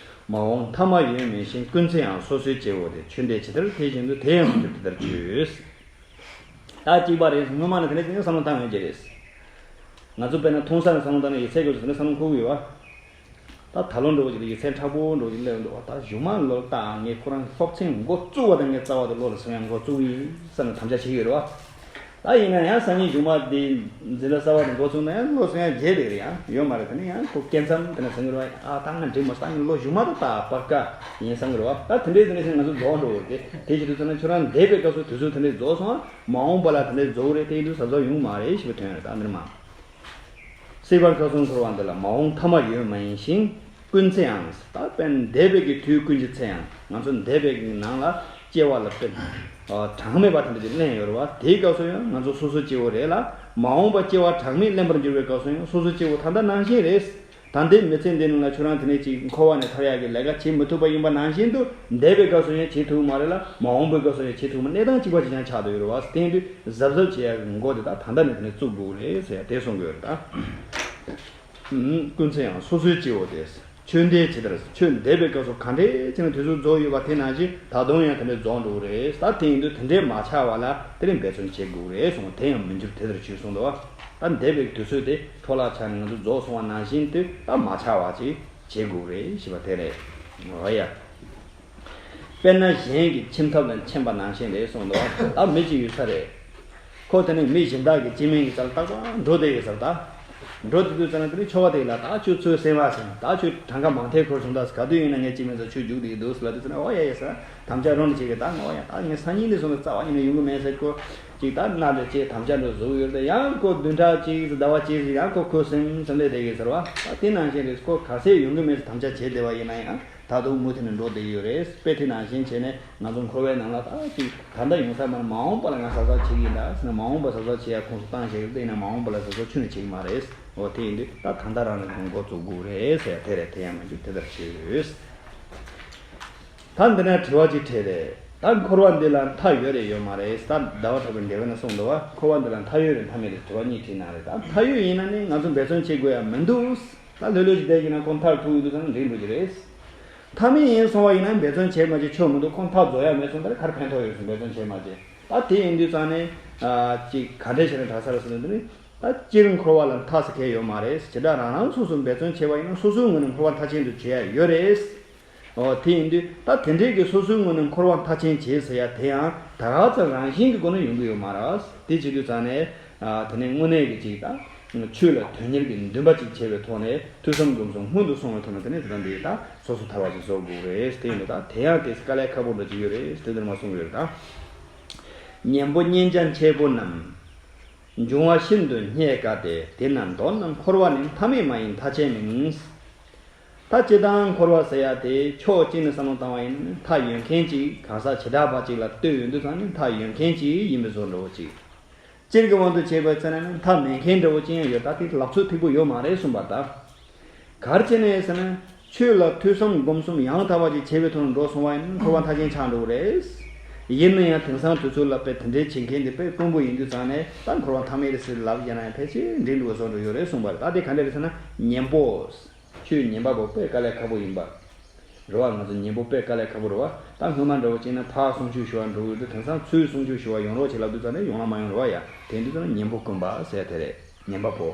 མ་འོངས་ཐ་མ་ཡོད་མིན་ཞིང་། ཀུན་ཚེའང་སོ་སོའི་སྐྱེ་བོ་དེ། ཆོས་འདི་ཇི་ལྟར་དེ་བཞིན་དུ། དེ་ཡང་མི་འགྱུར་དེ་ལྟར་འགྱུར། ད་གཅིག་པ་རེད། སྔོན་མ་ནས་དེ་འདྲ་ཅིག་ནས་བསམ་བློ་བཏང་ཡོང་གི་རེད། ང་ཚོ་དཔེར་ན་མཐོང་ས་ནས་བསམ་བློ་བཏང་ན་ཡིག་ཚད་སྐོར་དེ་འདྲ་བསམ་བློ་འཁོར་གི་ཡོད་བ། ད་ད་ལོ་འགྲོ་བ་ཅིག་ལ་ཡིག་ཚད་མཁྲེགས་པོ་འགྲོ་ཅིག་སླེབས་འདུག་བ། ད་གཞུག་མ་ལོ་ལྟ་ངས་ཁོ་རང་སློབ་ཚན་འགོ་བཙུགས་པ་དང་ངས་རྩ་བ་དེ་བློ་ལ་སེམས་ཡང་འགོ་བཙུགས་ཡིན་བསམ་ནས་དམ་བཅའ་བྱེད་ཀྱི་ཡོད་རེད་བ། ད་ཡིན་ན་ཡང་སང་ཉིན་གཞུག་མ་དེ་འཛིན་གྲྭ་གསར་པ་དེ་འགོ་ཚུགས་ན་ཡང་ལོ་སོང་ཡང་བརྗེད་བསྡད་རེད། ཡང་ཡོད་མ་རེད། དེ་ནས་ཡང་ཁོ་སྐད་མཚམས་དེ་ནས་ཟིན་གི་རེད་བ། ཨ་ད་ང་འགྲིག་མ་སོང་། ད་ངས་ལོ་གཞུག་མ་དུ་ད་པ་ཀ་ཡིན་བསམ་གི་རེད་བ། ད་དེ་འདྲའི་དེ་ནས་ང་ཚོ་རྫོགས་འགྲོ་གི་རེད། དེ་དེ་བྱེད་དུས་ཙམ་ན་ཁྱོད་རང་འདས་པའི་སྐབས་སུ་དུས་ཚོད་དེ་འདྲའི་རྫོགས་སོང་། མ་འོངས་པ་ལ་དེ་འདྲའི་རྫོགས་རེད། དེ་ཡིན་དུས་གཟབ་གཟབ་ཡོང་མ་རེད་ཞེས་པའི་དོན་རེད། ད་འདིར་མ། སྲིད་པ་སྐལ་གསུམ་འཁོར་བ་འདི་ལ། མ་འོངས་ཐ་མ་ཡོད་མ་ཡིན་ཞིང་། ཀུན་ཚེའང་། ད་དཔེར་ན་འདས་པའི་གི་དུས་ཀུན་གྱི་ཚེ་ཡང་ང་ཚོ་འདས་པའི་གི་ནང་ལ་སྐྱེ་བ་ལ་དཔེར་ན་གྲངས་མེད་པ་དེ་འདྲ་ཅིག་ལེན་ཡོད་རེད་བ། དེའི་སྐབས་སུ་ཡང་ང་ཚོ་སོ་སོ་སྐྱེ་བོ་རེད་ལ། མ་འོངས་པ་སྐྱེ་བ་གྲངས་མེད་ལེན་པར་འགྱུར་བའི་སྐབས་སུ་ཡང་སོ་སོ་སྐྱེ་བོ་ད་ལྟ་ནང་བཞིན་རེད། ད་ལྟའི་མི་ཚེ་འདི་ནང་ལ་ཁྱོད་རང་དེ་ནས་ཅིག་འཁོར་བ་ནས་ཐར་ཡག་གི་ལས་ཀ་བྱེད་མི་ཐུབ་པ་ཡིན་པ་ནང་བཞིན་དུ། འདས་པའི་སྐབས་སུ་ཡང་བྱེད་ཐུབ་མ་རེད་ལ། མ་འོངས་པའི་སྐབས་སུ་ཡང་བྱེད་ཐུབ་མ། གནས་སྟངས་གཅིག་པ་ཅིག་ཀྱང་ཆགས་བསྡད་ཡོད་རེད་བ། དེ་ཡིན་དུས་གཟབ་གཟབ་བྱེད་ཡག་གི་འགོ་དེ་ད་ད་ལྟ་ནས་དེ་ནས་བཙུགས་དགོས་རེད་ཟེར་ཡ་དེ་གསུང་གི་ཡོད་རེད་ད། ཀུན་ཚེ་ཡང་སོ་སོའི་སྐྱེ་བོ་དེ། ཆོས་འདས་ཇི་ལྟར། ཆོས་འདས་པའི་སྐབས་སུ་ག་འདྲས་བྱས་ན་དུས་ཚོད་རྫོགས་ཡོད་པ་དེ་ནང་བཞིན་ད་དུང་ཡང་དེ་འདྲས་རྫོགས་འགྲོ་གི་རེད། ད་དེ་ཡིན་དུས་དེ་འདྲས་མ་ཆགས་པ་ལ་དེ་རིང་འབད་བརྩོན་བྱེད་དགོས་རེད་གསུངས། དེ་ཡང་མི་འགྱུར་དེ་ལྟར་བྱོས་གསུངས་འདུག་བ། ད་འདས་པའི་དུས་ཚོད་དེ་འཕྲོ་བརླག་ཆགས་ནས་ང་ཚོ་རྫོགས་སོང་བ་ནང་བཞིན་དུ་ད་མ་ཆགས་པ་ཅིག་བྱེད་དགོས་རེད་ཞེས་པ་དེ་རེད། འོ་ཡ། དཔེར་ན་གཞན་གྱི་ཁྱིམ་ཐབ་ལ་མཆན་པ་ནང་བཞིན་རེད་གསུངས་འདུག་ད་མི་གཅིག་ཡོད་ས་རེད། ཁོ་དེ་ནས་མི་གཞན་དག་གི་སྐྱེ་དམན་གྱི་རྩ་ལ་རྟག་པར་འགྲོ་བསྡད་ཡོད་ས་རེད་ད། འགྲོ་བསྡད་དུས་ཙམ་ན་དེ་ནས་ཁྱོ་ག་དེ་ལ་ད་ཁྱོད་ཚོད་སེམས་བ་སེམས། ད་ཁྱོད་གྲངས་ཀ་མང་ཐལ་འཁོར་སོང་། ད་ག་དུས་ཡིན་ན་ངའི་སྐྱེ་དམན་ཚོ་ཁྱོད་རྒྱུགས་བསྡད་ཀྱི་འདུག་ཟེར་ལབ་དུས་ཙམ་ན། འོ་ཡ་ཡ་ཟེར། དམ་བཅའ་རང་ནས་བྱེད་ཀྱི། ད་ངོ་ཡ་ད་ངས་སང་ཉིན་ནས་བཟུང་སྟེ་རྩ་བ་ཉིད་ནས་ཡོང་གི་མེད་ཟེར། ཁོ་ཅིག་ད་སྣ་འདྲ་ཅིག་དམ་བཅའ་འདྲ་བཟོ་གི་ཡོད་རེད། ཡང་ཁོ་བདུན་ཕྲག་གཅིག་ཟླ་བ་གཅིག་ཟིག་ཡང་ཁོ་ཁོ་སེམས་སེམས་ལས་བསྡད་ཀྱི་ཟེར་བ། ད་དེ་ནང་བཞིན་རེད། ཁོ་ག་ཚད་ཡོང་གི་མེད་ཟེར་དམ་བཅའ་བྱས་བསྡད་པ་ཡིན་ན་ཡང་། ད་དུང་མུ་མཐུད་ནས་འགྲོ་བསྡད་ཡོད་རེད། དཔེ་དེ་ནང་བཞིན་བྱས་ནས་ང་ཚོ་འཁོར་བའི་ནང་ལ་ད་ཅིག་ད་ལྟ་ཡོང་ས་མ་རེད། མ་འོངས་པ་ལ་ང་གཟབ་གཟབ་བྱེད་ཀྱི་ཡིན་ད་ཟེར་ན། མ་འོངས་པ་གཟབ་གཟབ་བྱེད་ཡ་ཁོངས་སུ་བཏང་བཞག་གི་རེད། ཡིན་ན་མ་འོངས་པ་ལ་གཟབ་གཟབ་ཁྱོན་ནས་བྱེད་ཀྱི་མ་རེད། འོ་དེ་ཡིན་དུས་ད་ད་ལྟ་རང་ནས་ཁོང་འགོ་བཙུགས་དགོས་རེད་ཟེར་ཡ་དེ་རེད། དེ་ཡང་མ་འཇུག་དེ་ལྟར་བྱོས། ད་འདི་ན་དྲི་བ་ཅིག་དྲིས་རེད། ད་འཁོར་བ་འདི་ལ་མཐའ་ཡོད་རེད་ཡོད་མ་རེད། ད་ཟླ་བ་གྲགས་པའི་འགྲེལ་པ་ན་གསུངས་འདུག་བ། འཁོར་བ་འདི་ལ་མཐའ་ཡོད་རེད་མཐའ་མེད་རེད་དྲི་བ་གཉིས་དྲིས་གནང་རེད། ད་མཐའ་ཡོད་ཡིན་ན་ནི་ང་ཚོ་འབད་བརྩོན་བྱེད་དགོས་ཡ་མི་འདུག་ད་ལྷོད་ལྷོད་ཅིག་བསྡད་ཀྱི་ན་ཁོ་མཐར་ཐུག་ཡོང་དུས་ཙམ་ན་འགྲིག་འགྲོ་གི་རེད། མཐའ་མེད་ཡིན་སོང་བ་ཡིན་ན་འབད་བརྩོན་བྱས་མ་བྱས་ཆོ་མི་འདུག་ཁོ་མཐའ་རྫོགས་ཡ་མེད་སོང་། ད་རེས་ག་རེ་ཕན་ཐོགས་ཡོད་སོང་འབད་བརྩོན་བྱས་མ་བྱས། ད་དེ་ཡིན་དུས་ཙང་ནས་ཅིག་ག་འདྲས་བྱས་ནས་དྲག་ས་རེད་ཟེར་ན། འདི་ནི་ད་སྤྱིར་འཁོར་བ་ལ་མཐའ་ཟེར་མཁན་ཡོད་མ་རེད། བྱེ་བྲག་རང་རང་སོ་སོ་འབད་བརྩོན་བྱས་པ་ཡིན་ན་སོ་སོའི་ངོས་ནས་འཁོར་བ་མཐའ་ཅན་དུ་བྱེད་ཡ་ཡོད་རེད། འོ་དེ་ཡིན་དུས་ད་དེ་འདྲས་ཀྱི་སོ་སོའི་ངོས་ནས་འཁོར་བ་མཐའ་ཅན་བྱེད་ཟེར་ཡ་དེ་ཡང་ད་ག་ཚོད་རང་བཞིན་གྱི་སྒོ་ནས་ཡོང་གི་ཡོད་མ་རེད། དེ་བྱེད་དུས་ཙང་ནས་དེ་ནས་དངོས་གནས་ཀྱི་ཅིག་ད་ཆོས་ལ་དོན་གཉེར་གྱི་འདུན་པ་ཅིག་བྱས་པའི་ཐོག་ནས་ཐོས་བསམ་སྒོམ་གསུམ་སྔོན་དུ་སོང་བའི་ཐོག་ནས་དེ་ནས་དེ་ལྟ་འདི་ད་སོ་སོ་ཐར་བ་ཅིག་བཟོ་དགོས་རེད། དེ་ཡིན་དུས་ད་དེ་ཡང་དེ་དཀའ་ལས་ཁག་པོ་འདྲ་ཅིག་ཡོད་རེད། དེ་ལྟར་མ་གསུང་གི་ཡོད་རེད་ད། གཉེན་པོ་གཉེན་བྱ་མཆེད་པོ་རྣམས། འབྱུང་བ་ཤིན་ཏུ་རྙེད་དཀའ་སྟེ། དེ་ན་མདོར་ན་འཁོར་བ་ནི། མཐའ་མེད་མ་ཡིན་མཐའ་ཅན་མིན། ད་སྤྱིར་བཏང་འཁོར་བ་ཟེར་ཡ་དེ་ཕྱོགས་གཅིག་ནས་བསམ་བློ་བཏང་བ་ཡིན་ན་ནི་མཐའ་ཡོད་མཁན་ཅིག་གང་ཟག་ཇི་ལྟ་བ་ཅིག་ལ་ལྟོས་ཡོང་དུས་ཙང་ནི་མཐའ་ཡོད་མཁན་ཅིག་ཡིན་པའི་བཟོ་འདྲ་བོ་ཅིག་སྤྱིར་གྱི་དབང་དུ་བྱས་པའི་ཚེ་ན་ནི་མཐའ་མེད་མཁན་འདྲ་བོ་ཅིག་ཡང་ཡོད། ད་དེ་ལབ་ཚུལ་ཐིག་པོ་ཡོད་མ་རེད་གསུངས་པ་ལྟར། ག་རེ་བྱས་ནས་ཟེར་ན། ཆོས་ལ་ཐོས་བསམ་སྒོམ་གསུམ་ཡང་དག་པ་ཅིག་བྱས་པའི་ཐོག་ནས་འགྲོ་སོང་བ་ཡིན་ན་འཁོར་བ་མཐའ་ཅན་ཆགས་འགྲོ་གི་རེད། ཡིན་ན་ཡང་དེང་སང་དུས་ཚོད་ལ་དཔེ་དེ་འདྲའི་བྱེད་མཁན་དེ་དཔེ་དཀོན་པོ་ཡིན་དུས་ཙང་ནས་ད་འཁོར་བ་མཐའ་མེད་རེད་ཟེར་ལབ་ཡིན་ན་ཡང་ཕལ་ཆེར་འགྲིག་འགྲོ་བཟོ་འགྲོ་ཡོད་རེད་གསུངས་པ་རེད། ད་དེ་ག་འདྲ་རེད་ཟེར་ན་གཉེན་པོ། ཆོས་ཉན་པ་པོ་དཔེ་དཀའ་ལས་ཁག་པོ་ཡིན་པ། རེད་བ། ང་ཚོ་གཉེན་པོ་དཔེ་དཀའ་ལས་ཁག་པོ་རེད་བ། ད་སྔོན་མ་འདྲ་བོ་བྱས་ན་ཕར་གསུང་ཆོས་ཞུ་བ་འགྲོ་གི་འདུག་དེང་སང་ཚུར་གསུང་ཆོས་ཞུ་བ་ཡོང་རོགས་བྱེད་ལབ་དུས་ཙང་ནས་ཡོང་ལ་མ་ཡོང་རེད་བ་ཡ། དེ་འདུག་ཙང་ན་གཉེན་པོ་དཀོན་པ་ཟེར་དེ་རེད། ཉན་པ་པོ།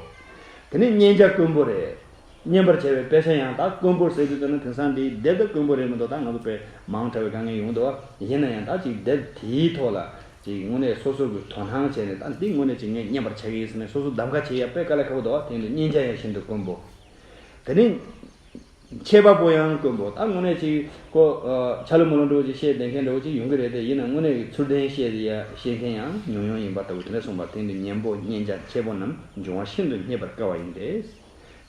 དེ་ནས་གཉེན་བྱ་དཀོན་པོ་རེད། གཉེན་པར་བྱ་བའི་དཔེ་ཆ་ཡང་ད་དཀོན་པོར་ཟེར་དུས་ཙམ་ན་དེང་སང་འདི་དེབ་ད་དཀོན་པོ་རེད་མི་འདུག་ད་ང་ཚོ་དཔེ་མང་དྲགས་པའི་དཀའ་ངལ་ཡོང་འདུག་བ། ཡིན་ན་ཡང་ད་ཅིག་དེབ་དེའི་ཐོག་ལ་ཅིག་དངོས་གནས་སོ་སོ་གི་དོ་སྣང་བྱས་ནས་ད་འདི་དངོས་གནས་ཅིག་ངས་གཉེན་པར་བྱ་གི་ཡིན་ཟེར་ནས་སོ་སོ་གདམ་ག་བྱེད་ཡ་དཔེ་དཀའ་ལས་ཁག་པོ་འདུག་བ། དེ་འདི་གཉེན་བྱ་ཡང་ཤིན་ཏུ་དཀོན་པོ། དེ་ནས་མཆེད་པ་པོ་ཡང་དཀོན་པོ། ད་དངོས་གནས་ཅིག་ཁོ་ཆ་ལུ་མོ་ལུ་འདྲ་བོ་ཅིག་བཤད་བསྡད་མཁན་འདྲ་བོ་ཅིག་ཡོང་གི་རེད་དེ། ཡིན་ན་དངོས་གནས་ཀྱི་ཚུལ་ལྡན་བཤད་ཡ་བཤད་མཁན་ཡང་ཉུང་ཉུང་ཡིན་པ་ལྟ་བུ་དེ་འདྲ་གསུངས་པ། དེ་འདི་གཉེན་པོ་གཉེན་བྱ་མཆེད་པོ་རྣམས་འབྱུང་བ་ཤིན་ཏུ་རྙེད་པར་དཀའ་བ་ཡིན་ཏེ།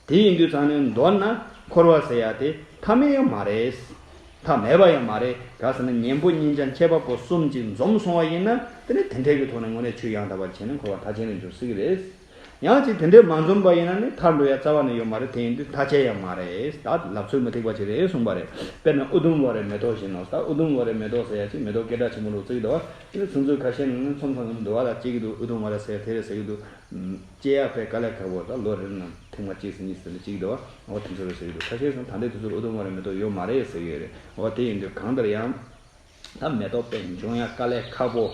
དེ་ཡིན་དུས་ཙང་ནས་མདོར་ན་འཁོར་བ་ཟེར་ཡ་དེ་མཐའ་མེད་ཡང་མ་རེད། མཐའ་མེད་པ་ཡང་མ་རེད། ག་ཟེར་ན་གཉེན་པོ་གཉེན་བྱ་མཆེད་པ་པོ་གསུམ་གྱིས་འཛོམས་སོང་བ་ཡིན་ན་དེ་ནི་དེ་འདྲའི་གི་ཐོག་ནས་དངོས་གནས་ཆོས་ཡང་དག་པ་བྱས་ན་འཁོར་བ་མཐའ་ཅན་དུ་འགྱུར་སྲིད་ཀྱི་རེད། ཡང་ཅིག་དེ་འདྲའི་མ་འཛོམས་པ་ཡིན་ན་ནི་མཐར་འགྲོ་ཡ་རྩ་བ་ནས་ཡོད་མ་རེད། དེ་ཡིན་དུས་མཐའ་ཅན་ཡང་མ་རེད། ད་ལབ་ཚུལ་མི་ཐིག་པ་ཅིག་རེད་གསུངས་པ་རེད། དཔེར་ན་ཨུ་དུམ་ཝ་རའི་མེ་ཏོག་བཞིན་ནོ། ད་ཨུ་དུམ་ཝ་རའི་མེ་ཏོག་ཟེར་ཡ་ཅིག་མེ་ཏོག་སྐད་གྲགས་ཆེན་པོ་འདྲ་བོ་བརྩི་གི་འདུག་བ། དེ་ཚོ་ཚོད་ཁ་ཤས་ནང་ནས་མཚམས་མཚམས་འདུག་བ། ད་བརྩི་གི་འདུག་ཨུ་དུམ་ཝ་ར་ཟེར་དེ་རེད་ཟེར་གི་འདུག་སྐྱེ་ཡ་དཔེ་དཀའ་ལས་ཁག་པོ། ད་ལོ་རེ་ནང་ཐེངས་མ་གཅིག་ཟིན་གཉིས་ཟིན་ལ་གཅིག་འདུག་བ། འོ་དེ་ཚོ་རེད་ཟེར་གི་འདུག་ཁ་ཤས་སོང་ད་ལྟའི་དུས་ཚོད་ཨུ་དུམ་ཝ་རའི་མེ་ཏོག་ཡོད་མ་རེད་ཟེར་གི་ཡོད་རེད། འོ་དེ་ཡིན་དུས་གང་ལྟར་ཡང་། ད་མེ་ཏོག་དཔེ་འབྱུང་ཡ་དཀའ་ལས་ཁག་པོ།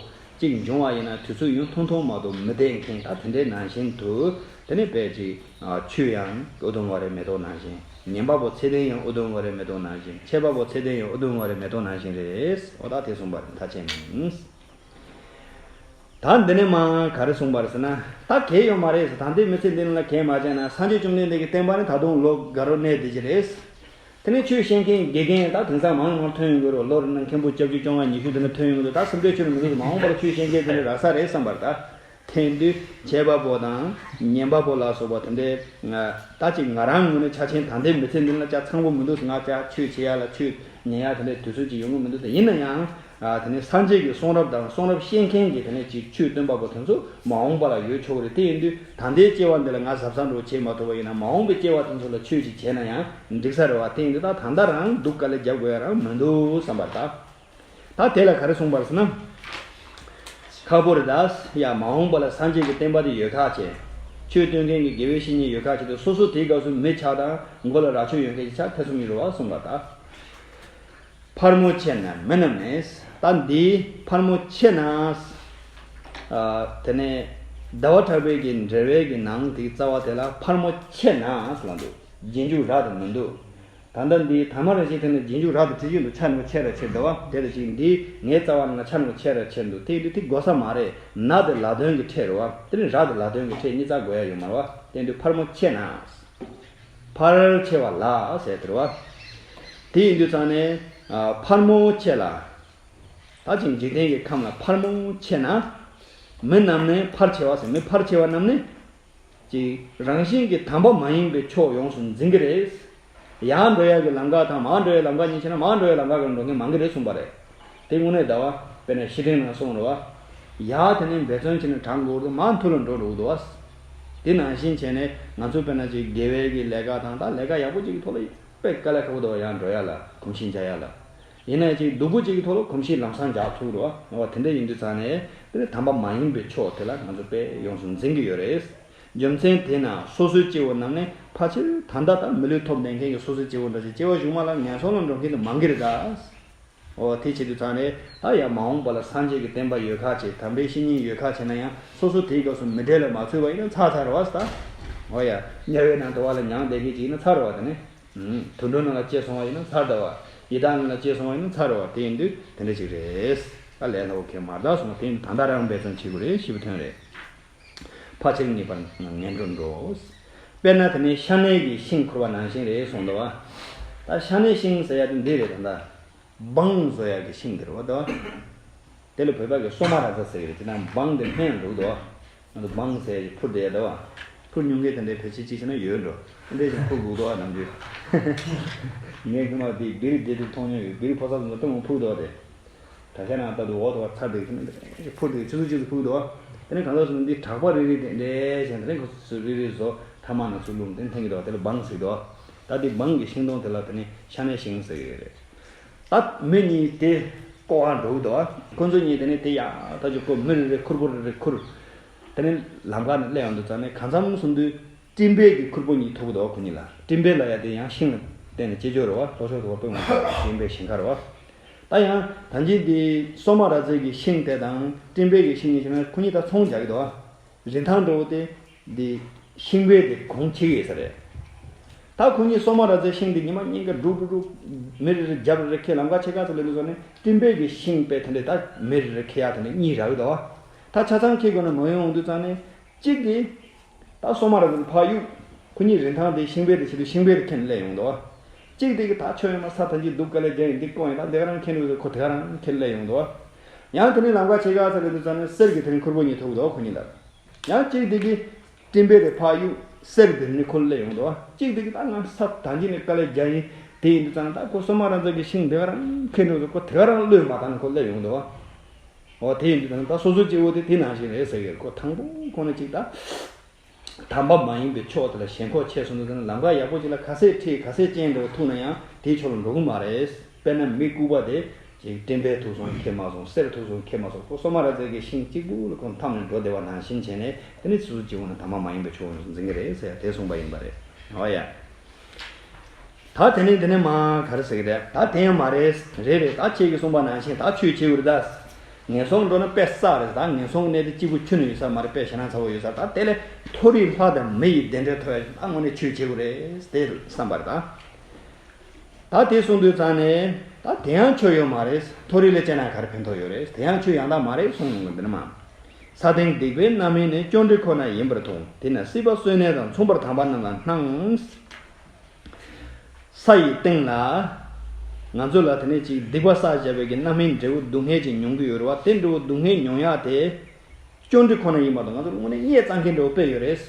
གཅིག་འབྱུང་བ་ཡིན་ན་དུས་ཚོད་ཡུན་ཐུང་ཐུང་མ་གཏོགས་མི་བསྡད་མཁན། ད་དེ་འདྲའི་ནང་བཞིན་དུ་དེ་ནས་དཔེ་ཅིག་ཆོས་ཡང་ཨུ་དུམ་ཝ་རའི་མེ་ཏོག་ནང་བཞིན། ཉན་པ་པོ་ཚད་ལྡན་ཡང་ཨུ་དུམ་ཝ་རའི་མེ་ཏོག་ནང་བཞིན། མཆེད་པ་པོ་ཚད་ལྡན་ཡང་ཨུ་དུམ་ཝ་རའི་མེ་ཏོག་ནང་བཞིན་རེད། འོ་ད་དེ་གསུངས་པ་རེད། མཐའ་ཅན་མིན། ད་འདི་ནས་མ་ག་རེ་གསུངས་པ་རེད་ཟེར་ན། ད་གལ་ཡོད་མ་རེད་ཟེར། ད་ལྟའི་མི་ཚེ་འདི་ནང་ལ་གལ་མ་བྱས་ན། སངས་རྒྱས་བཅོམ་ལྡན་འདས་ཀྱི་བསྟན་པ་ནི་ད་དུང་ལོ་དགའ་རབས་གནས་བསྡད་ཀྱི་རེད། དེ་ནས་ཆོས་བཤད་མཁན་དགེ་རྒན་ད་དེང་སང་མང་མང་ཐོན་ཡོང་གི་རེད། ལོ་རེ་ནང་མཁན་པོ་བཅུ་བཅོ་ལྔ་ཉི་ཤུ་དེ་འདྲ་ཐོན་ཡོང་གི་འདུག་ད་སེམས་ཁྲལ་ཆེ་རུ་མི་འདུག་མ་འོངས་པར་ཆོས་བཤད་མཁན་དེ་འདྲ་རག་ས་རེད་བསམ་པར་ད། དེང་དུས་བྱེད་པ་པོ་དང་ཉན་པ་པོ་ལ་སོགས་པ་དེ་འདྲའི་ང་ད་ཅིག་ང་རང་ངོས་ནས་ཆ་ཆེན་ད་ལྟའི་མི་ཚེ་འདི་ལ་ཅག་ཚང་པོ་མི་འདུག་ང་ཅག་ཆོས་བྱེད་ཡ་ལ་ཆོས་ཉན་ཡ་དེ་འདྲའི་དུས་ཚོད་ཅིག་ཡོང་གི་མི་འདུག་དེ་ཡིན་ན་ཡང་། ཨ། དེ་ནས་སངས་རྒྱས་ཀྱི་གསུང་རབ་དང་གསུང་རབ་བཤད་མཁན་གྱི་དེ་ནས་ཅིག་ཆོས་སྟོན་པ་པོ་དེ་ཚོ་མ་འོངས་པ་ལ་ཡོད་ཆོག་གི་རེད། དེ་ཡིན་དུས་ད་ལྟའི་སྐྱེ་བ་འདི་ལ་ང་གཟབ་གཟབ་འདྲ་བོ་བྱེད་མ་ཐུབ་པ་ཡིན་ན། མ་འོངས་པའི་སྐྱེ་བ་དེ་ཚོ་ལ་ཆོས་ཅིག་བྱས་ན་ཡང་འགྲིག་ས་རེད་བ། དེ་ཡིན་དུས་ད་ད་ལྟ་རང་སྡུག་དཀའ་ལས་རྒྱབ་དགོས་ཡ་རང་མི་འདུག་བསམ་པ་རེད་ད། ད་དེ་ལ་ག་རེ་གསུངས་པ་རེད་ཟེར་ན། ཁག་པོ་རེད་ད། ཡ། མ་འོངས་པ་ལ་སངས་རྒྱས་ཀྱི་བསྟན་པ་དེ་ཡོད་ཁག་ཆེ། ཆོས་སྟོན་མཁན་གྱི་དགེ་བའི་བཤེས་གཉེན་ཡོད་ཁག་ཆེ་དུས་སོ་སོ་དེའི་སྐབས་སུ་མི་ཆགས་དང་མགོ་ལ་རྭ་ཅོ་ཡོད་མཁན་གྱི་ཆ་ཐེ་ཚོམ་ཡོད་རེད་བ་གསུངས་པ་ད། ཕར་མོ་ཆེ་ན་མི་རྣམས་ནི། ད་འདིའི་ཕར་མོ་ཆེ་ན། ཨ། དེ་ནས་ཟླ་བ་གྲགས་པའི་གི་འགྲེལ་པའི་གི་ནང་དེའི་རྩ་བ་དེ་ལ་ཕར་མོ་ཆེ་ན་ཟེར་ལ་འདུག་རྗེས་འཇུག་ར་དེ་མི་འདུག་ད་ལྟ་འདིའི་ཐ་མ་ར་ཞིག་དེ་ནི་རྗེས་འཇུག་ར་དེ་བྲིས་ཀྱི་འདུག་ཆ་ནི་ཆེ་ར་ཆེར་འདུག་བ། དེ་ར་ཞིག་འདིའི་ངའི་རྩ་བ་ནང་ཆ་ནི་ཆེ་ར་ཆེར་འདུག་དེ་ཡིན་དུས་དེ་དགོས་ས་མ་རེད། ན་དེ་ལ་དོན་གྱི་ཕྲད་རེད་བ། དེ་ནི་ར་དེ་ལ་དོན་གྱི་ཕྲད་གཉིས་རྩ་དགོས་ཡ་ཡོད་མ་རེད་བ། དེ་ཡིན་དུས་ཕར་མོ་ཆེ་ན། ཕར་ཆེ་བ་ལ་ཟེར་དེ་རེད་བ། དེ་ཡིན་དུས་ཙང་ནས། ཨ། ཕར་མོ་ཆེ་ལ། ད་ཅིག་འཇིག་རྟེན་གྱི་ཁམས་ལ་ཕར་མོ་ཆེ་ན། མི་རྣམས་ནི་ཕར་ཆེ་བ་ཟེར། མི་ཕར་ཆེ་བ་རྣམས་ནི། ཅིག་རང་བཞིན་གྱིས་དམ་པ་མ་ཡིན་པའི་ཕྱོགས་ཡོངས་སུ་འཛིན་གྱི་རེད། ཡར་འགྲོ་ཡ་གི་ལམ་ཁ་དང་མར་འགྲོ་ཡའི་ལམ་ཁ་གཉིས་ཕྱེ་ན། མར་འགྲོ་ཡའི་ལམ་ཁ་གི་འགྲོ་མཁན་མང་གི་རེད་གསུངས་པ་རེད། དེ་དངོས་གནས་ད་བ། དཔེར་ན་བཤེས་སྤྲིང་ནང་གསུངས་རེད་བ། ཡར་དེ་ནས་འབད་བརྩོན་བྱས་ནས་དྲག་འགྲོ་དུས་མར་མཐུ་ལ་འགྲོ་འགྲོ་གི་འདུག་བ། དེ་ནང་བཞིན་བྱས་ནས་ང་ཚོ་དཔེར་ན་ཅིག་དགེ་བའི་གི་ལས་ཀ་དང་ད་ལས་ཀ་ཡག་པོ་ཅིག་གི་ཐོག་ལ་དཔེ་དཀའ་ལས་ཁག་པོ་འདུག་བ། ཡར་འགྲོ་ཡ་ལ་གོམས་གཤིས་འཇགས་ཡ་ལ། ཡིན་ན་ཅིག་སྡུག་པོ་ཅིག་གི་ཐོག་ལ་གོམས་གཤིས་ལམ་སང་འཇགས་ཐུབ་རེད་བ། འོ་དེ་འདྲ་ཡིན་དུས་ཙང་ནས་དེ་ནས་དམ་པ་མ་ཡིན་པའི་ཕྱོགས་དེ་ལ་ང་ཚོ་དཔེ་ཡོངས་སུ་འཛིན་གྱི་ཡོད་རེད། རྒྱུ་མཚན་དེས་ན་སོ་སོའི་སྐྱེ་བོ་རྣམས་ནི་ཕལ་ཆེར་ད་ལྟ་ད་མི་ལུས་ཐོབ་བསྡད་མཁན་གྱི་སོ་སོའི་སྐྱེ་བོ་འདྲ་ཞིག་སྐྱེ་བ་གཞུག་མ་ལ་ངན་སོང་ལ་འགྲོ་མཁན་དེ་མང་གི་རེད་ད། འོ་དེ་བྱེད་དུས་ཙང་ནས་ད་ཡང་མ་འོངས་པ་ལ་སངས་རྒྱས་ཀྱི་བསྟན་པ་ཡོད་ཁག་ཆེ། དམ་པའི་བཤེས་གཉེན་ཡོད་ཁག་ཆེ་ན་ཡང་སོ་སོ་དེའི་སྐབས་སུ་མི་འབྲེལ་ལ་མ་ཚུད་པ་ཡིན་ན་ཚར་ཚར་རེད་བ་ད། འོ་ཡ། དམྱལ་བའི་ནང་དུ་བ་ལ་མྱང་བསྡད་མཁན་ཅིག་ཡིན་ན་ཚར་རེད་བ། དེ་ནས། དུད་འགྲོ་ནང་ལ་སྐྱེས་སོང་བ་ཡིན་ན་ཚར་འདྲ་བ། ཡི་དྭགས་ནང་ལ་སྐྱེས་སོང་བ་ཡིན་ན་ཚར་རེད་བ། དེ་ཡིན་དུས་དེ་འདྲ་ཞིག་རེད། ད་ལས་སླ་བོ་གས་མ་རེད་ད་གསུངས། དེ་ཡིན་དུས་ད་ལྟ་རང་འབད་བརྩོན་བྱེད་དགོས་རེད། ཞེས་པའི་དོན་རེད། ཕལ་ཆེར་ངེས་པར་ངན་འགྲོར་འགྲོ། དཔེར་ན་དེ་ནས་ཤ་ནའི་གི་ཤིང་ཁུར་བ་ནང་བཞིན་རེད་གསུངས་འདུག་བ། ད་ཤ་ནའི་ཤིང་ཟེར་ཡ་དེ་འདི་རེད། ད་ལྟ་སྦང་བཟོ་ཡ་གི་ཤིང་དེ་རེད་བ་ད། དེ་ལ་བོད་པ་གི་སོ་མ་ར་ཙ་ཟེར་གི་རེད། དེ་དང་སྦང་དེ་ལྷན་ཡང་འགྲོ་གི་འདུག་ང་ཚོ་སྦང་ཟེར་གི་ཕུར་དེ་ཡ་འདུག་བ། ཕུར་ཉོ་མཁན་དེ་འདྲའི་ཕལ་ཆེར་གཅིག་བྱས་ན་ཡོད་འགྲོ། དེ་འདྲའི་ཞིག་ཕུར་དགོས་འདུག་བ་ནམ་རྒྱུན། ངས་སྔོན་མ་དེ་བི་རི་དེ་དུ་མཐོང་མྱོང་ཡོད། བི་རི་ཕོ་གསར་ཚོ་སྟོན་མོ་ཕུར་འདུག་བ་དེ། ད་ཆ་ནང་ལྟ་དུ་འོག་ཏུ་བ་ཚར་དེ་ཕུར་དེ་ཆུ་ཚོད་ཆུ་ཚོད་ཕུར་འདུག་བ། དེ་ནས་གང་ཟག་སུ་འདི་གྲགས་པ་རེ་རེ་དེ་འདྲའི་ཞིག་དེ་ནས་ཁོ་ཚོ་རེ་རེ་བཟོ་ཐ་མག་ནང་ཚུར་བླུགས་དེ་འཐེན་གི་འདུག་བ། དེ་ལ་སྦང་ཟེར་གི་འདུག་བ། ད་དེ་སྦང་གི་ཤིང་སྡོང་དེ་ལ་དེ་ནས་ཤ་ནའི་ཤིང་ཟེར་གི་རེད། ད་མི་གཉིས་དེ་ཀོ་བ་འགྲོ་གི་འདུག་ཨ། ཁོ་ཚོ་གཉིས་དེ་ནས་དེ་ཡག་ཐག་ཆོད་ཀོ་མི་རེ་རེ་ཁུར་པོ་རེ་རེ་ཁུར། དེ་ནས་ལམ་ཁ་ནས་སླེབས་ཡོང་དུས་ཙང་ནས་གང་འཚམ་སོང་དུས་སྤྲིན་པས་ཀྱི་ཁུར་པོ་གཉིས་ཐུག་གི་འདུག་ཁོ་གཉིས་ལ། སྤྲིན་པས་ལབ་ཡ་དེ་ཡང་ཤིང་ལ་བརྟེན་ནས་སྐྱེ་ཆོག་རེད་བ། ལྷོ་ཕྱོགས་དུ་བ་དཔེ་མ་སྲིད་པའི་སྤྲིན་པའི་ཞིང་ཁ་རེད་བ། ད་ཡང་ད་གིན་དེ་སོ་མ་ར་ཙའི་གི་ཤིང་དེ་དང་སྤྲིན་པའི་གི་ཤིང་གཉིས་བྱས་ན་ཁོ་གཉིས་ད་ཚོང་རྒྱག་གི་འདུག་བ། རིན་ཐང་འགྲོ་བ་དེ། འདི་ཤིང་བལ་དེ་གོང་ཆེ་གི་ཡོད་ས་རེད། ད་ཁོ་གཉིས་སོ་མ་ར་ཙའི་ཤིང་དེ་ཉི་མ་གཉིས་ཀ་སྒྲུག་སྒྲུག་སྒྲུག་མི་རེ་རེ་རྒྱབ་རེ་རེ་ཁྱེར་ལམ་ཁ་ཕྱེད་ཀ་ཙམ་སླེབས་དུས་ཙང་ནས་སྤྲིན་པའི་གི་ཤིང་དཔེ་དེ་འདྲས་ད་མི་རེ་རེ་ཁྱེར་ཡ་དེ་འདྲས་གཉིས་རག་གི་འདུག་ད་ཆ་ཚང་ཁྱེར་དགོས་ན་མ་ཡོང་དུས་ཙང་ནས་གཅིག་དེ། ད་སོ་མ་ར་ཙ་དེ་ཕར་གཡུག་ཁོ་གཉིས་རིན་ཐང་དེ་ཤིང་བལ་དེ་བྱེད་དུས་ཤིང་བལ་དེ་ཁྱེར་ནས་སླེབས་ཡོང་འདུག་གཅིག་དེ་གི་ད་ཆོ་ཡོད་མ་ས་ཐམས་ཅད་སྡུག་དཀའ་ལས་རྒྱག་ཡིན་འདི་ཀོ་ཡིན་ད་དེ་ག་རང་ཁྱེར་འགྲོ་ཟེར་ཁོ་དེ་ག་རང་ཁྱེར་སླེབས་ཡོང་འདུག་ཡང་དེ་ནས་ལམ་ཁ་ཕྱེད་ཀ་ཙམ་སླེབས་དུས་ཙང་ནས་གསེར་གྱི་དེ་ནས་ཁུར་པོ་གཉིས་ཐུག་འདུག་ཁོ་གཉིས་ལ། ཡང་གཅིག་དེ་གིས་སྤྲིན་པས་དེ་ཕར་གཡུག་གསེར་དེ་ནི་ཁོ་སླེབས་ཡོང་འདུག་གཅིག་དེ་གིས་ད་ང་ས་ད་གིན་ནས་དཀའ་ལས་རྒྱག་ཡིན་དེ་ཡིན་དུས་ཙང་ད་ཁོ་སོ་མ་ར་ཙ་གི་ཤིང་དེ་ག་རང་ཁྱེར་འགྲོ་ཟེར་ཁོ་དེ་ག་རང་བློས་མ་བཏང་ནས་ཁོ་སླེབས་ཡོང་འདུག་འོ་དེ་ཡིན་དུས་ཙང་ད་སོ་སོ་སྐྱེ་བོ་དེ་དེ་ནང་བཞིན་རེད་ཟེར་གི་ཁོ་དང་པོ་ཁོ་ན་གཅིག་ད་དམ་པ་མ་ཡིན་པའི་ཕྱོགས་དེ་ལ་ཞེན་ཁོག་ཆེ་སོང་དུས་ཙང་ལམ་ཁ་ཡག་པོ་ཅིག་ལ་ག་ཚད་ཁྲིད་ག་ཚད་རྐྱེན་འདྲ་བོ་ཐུག་ན་ཡང་དེའི་ཕྱོགས་ལ་འགྲོ་གི་མ་རེད། དཔེར་ན་མི་ལྐུགས་པ་དེ་ཅིག་སྤྲིན་པས་ཐུག་སོང་ཁྱེར་མ་སོང་། གསེར་ཐུག་སོང་ཁྱེར་མ་སོང་། ཁོ་སོ་མ་ར་ཙའི་གི་ཤིང་གཅིག་པུ་ལ་ཁོ་འཐམས་ནས་འགྲོ་བསྡད་པ་ནང་བཞིན་བྱས་ནས་དེ་ནི་སོ་སོ་སྐྱེ་བོ་ནི་དམ་པ་མ་ཡིན་པའི་ཕྱོགས་སུ་འཛིན་གི་རེད་ཟེར་དེ་གསུངས་པ་ཡིན་པ་རེད། འོ་ཡ། ད་དེ་ནས་དེ་ནས་མ་ག་རེ་ཟེར་གི་རེད། ད་དེ་ཡང་མ་རེད། རེད་རེད། ད་ཁྱེད་ཀྱིས་གསུངས་པ་ནང་བཞིན་ད་ཆོས་བྱེད་དགོས་རེད་ད། ངན་སོང་འགྲོ་ན་དཔེ་བསགས་རེད། ད་ངན་སོང་གནས་དེ་གཅིག་པུ་ཁྱོན་ནས་ཡོད་ས་མ་རེད། དཔེ་ཞེད་སྣང་ཚ་བོ་ཡོད་ས། ད་དེ་ལས་མཐོ་རིས་ལྷ་དང་མི་ཡི་བདེ་འབྲས་ཐོབ་ཡ་ད་དངོས་གནས་ཆོས་བྱེད་དགོས་རེད་དེ་བསམ་པ་རེད་ད། ད་དེ་གསུངས་དུས་ཙང་ནས་ད་དེ་ཡང་ཆོས་ཡོད་མ་རེད། མཐོ་རིས་ལ་སྤྱད་ན་ག་རེ་ཕན་ཐོགས་ཡོད་རེད། དེ་ཡང་ཆོས་ཡང་དག་མ་རེད་གསུངས་ཡོང་གི་འདི་ནི་མ། ས་སྟེང་སྡིག་པའི་རྣམ་སྨིན་ནི། ཅོ་འདྲི་ཁོ་ན་ཡིན་པར་མཐོང་། དེས་ན་སྲིད་པ་གསོད་ནས་དང་། མཚུངས་པར་དམ་པ་རྣམས་ལ་སྣང་། ས་ཡི་སྟེང་ལ། ང་ཚོ་ལ་དེ་ནས་ཅིག་སྡིག་པ་བསགས་བཞག་པའི་གི་རྣམ་སྨིན་འབྲས་བུ་སྡུག་བསྔལ་ཅིག་མྱོང་གི་ཡོད་རེད་བ། དེ་འདྲ་བོ་སྡུག་བསྔལ་མྱོང་ཡག་དེ། ཅོ་འདྲི་ཁོ་ན་ཡིན་པ་དང་། ང་ཚོ་དངོས་གནས་གཉིད་གཙང་མཁན་འདྲ་བོ་དཔེ་ཡོད་རེད།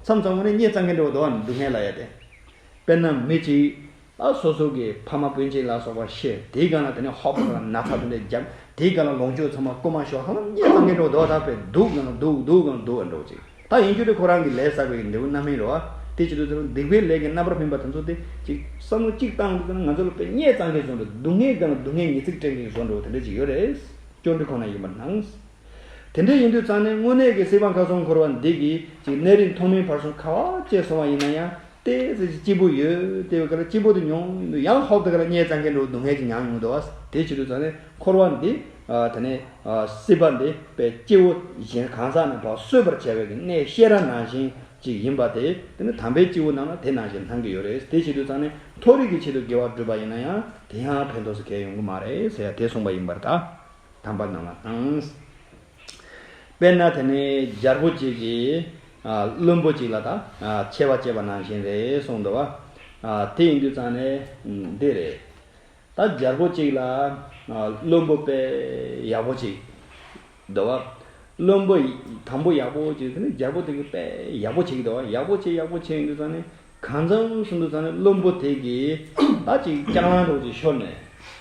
མཚམས་མཚམས་དངོས་གནས་གཉིད་གཙང་མཁན་འདྲ་བོ་འདུག་བ། སྡུག་བསྔལ་ལབ་ཡག་དེ། དཔེར་ན་མི་གཅིག་ཨ་སོ་སོ་གི་ཕ་མ་སྤུན་མཆེད་ལ་སོགས་པ་ཤི། དེའི་སྒང་ལ་དེ་ནས་ཧོབ་ཏེ་ན་ཚ་དེ་འདྲ་བརྒྱབ། དེའི་སྒང་ལ་ལོངས་སྤྱོད་ཚང་མ་རྐུ་མ་ཤོར། ཧ་ལམ་གཉིད་གཙང་མཁན་འདྲ་བོ་འདུག་བ། ད་དཔེ་སྡུག་གང་ལ་སྡུག་སྡུག་གང་ལ་སྡུག་པ་འདྲ་བོ་ཅིག་ད་ཡིན་རྒྱུ་དེ་ཁོ་རང་གི་ལས་བསགས་པའི་འབྲས་བུ་རྣམ་སྨིན་རེད་བ། དེ་བྱེད་དུས་ཙམ་སྡིག་པའི་ལས་ཀྱི་རྣམ་པར་སྨིན་པ་དེ་ཚོ་དེ་ཅིག་བསམ་བློ་གཅིག་བཏང་དུས་ཙམ་ང་ཚོ་ལ་དཔེ་གཉིད་གཙང་མཁན་བཟོ་འདྲ། སྡུག་བསྔལ་སྒང་ལ་སྡུག་བསྔལ་ཉི་ཚིག་སྤྲད་མཁན་བཟོ་འདྲ་བོ་དེ་འདྲ་ཅིག་ཡོད་རེད། ཅོ་འདྲི་ཁོ་ན་ཡིན་པར་སྣང་། དེ་འདྲ་ཡིན་དུས་ཙང་ནས་དངོས་གནས་ཀྱི་སྲིད་པ་ཁམས་གསུམ་འཁོར་བ་འདི་གི་ཅིག་གནས་རིམ་ཐོག་མའི་བར་གསུམ་ག་བ་བཅད་སོང་བ་ཡིན་ན་ཡང་། ཏོག་ཙམ་ཅིག་སྐྱིད་པོ་ཡོད། དེ་བས་ག་ལ་སྐྱིད་པོ་དེ་མྱོང་ཡང་ཧོབ་ཏེ་ག་ལ་གཉིད་གཙང་མཁན་འདྲ་བོ་སྡུག་བསྔལ་ཅིག་མྱོང་ཡོང་འདུག་བ། དེ་བྱེད་དུས་ཙང་ནས་འཁོར་བ་འདི། ཨ། དེ་ནས། ཨ། སྲིད་པ་འདི་དཔེ་སྐྱིད་པོ་གཞན་གང་ཟག་རྣམས་ཕར་གསོད་པར་བྱ་བའི་གི་གནས་ཤེས་རབ་ནང་བཞིན་ཅིག་ཡིན་པ་དེ། དེ་ནི་དམ་པའི་སྐྱེས་བུ་རྣམས་ལ་དེ་ནང་བཞིན་སྣང་གི་ཡོད་རེད། དེ་བྱེད་དུས་ཙང་ནས་མཐོ་རིས་ཀྱི་ཆེད་དུ་དགེ་བ་བསྒྲུབས་པ་ཡིན་ན་ཡང་དེ་ཡང་ཕན་ཐོགས་སུ་གལ་ཡོང་གི་མ་རེད་ཟེར་ཡ་དེ་གསུངས་པ་ཡིན་པར་ཐལ། དམ་པ་རྣམས་ལ་སྣང་། དཔེར་ན་དེ་ནི་རྒྱལ་པོ་གཅིག་གིས། ཨ། བློན་པོ་གཅིག་ལ་ད། ཨ། ཆད་པ་བཅད་པ་ནང་བཞིན་རེད་གསུངས་འདུག་བ། ཨ། དེ་ཡིན་དུས་ཙང་ནས་འདི་རེད། ད་རྒྱལ་པོ་གཅིག་ལ། ཨ། བློན་པོ་དཔེ་ཡག་པོ་གཅིག་འདུག་བ། བློན་པོ་དང་པོ་ཡག་པོ་གཅིག་དེ་ནི་རྒྱལ་པོ་དེ་གི་དཔེ་ཡག་པོ་གཅིག་འདུག་བ། ཡག་པོ་གཅིག་ཡག་པོ་གཅིག་ཡིན་དུས་ཙང་ནས། གང་འཚམ་སོང་དུས་ཙང་ནས་བློན་པོ་དེ་གིས་ད་ཅིག་ལྕགས་ལང་འདྲ་བོ་ཅིག་ཤོར་ནས།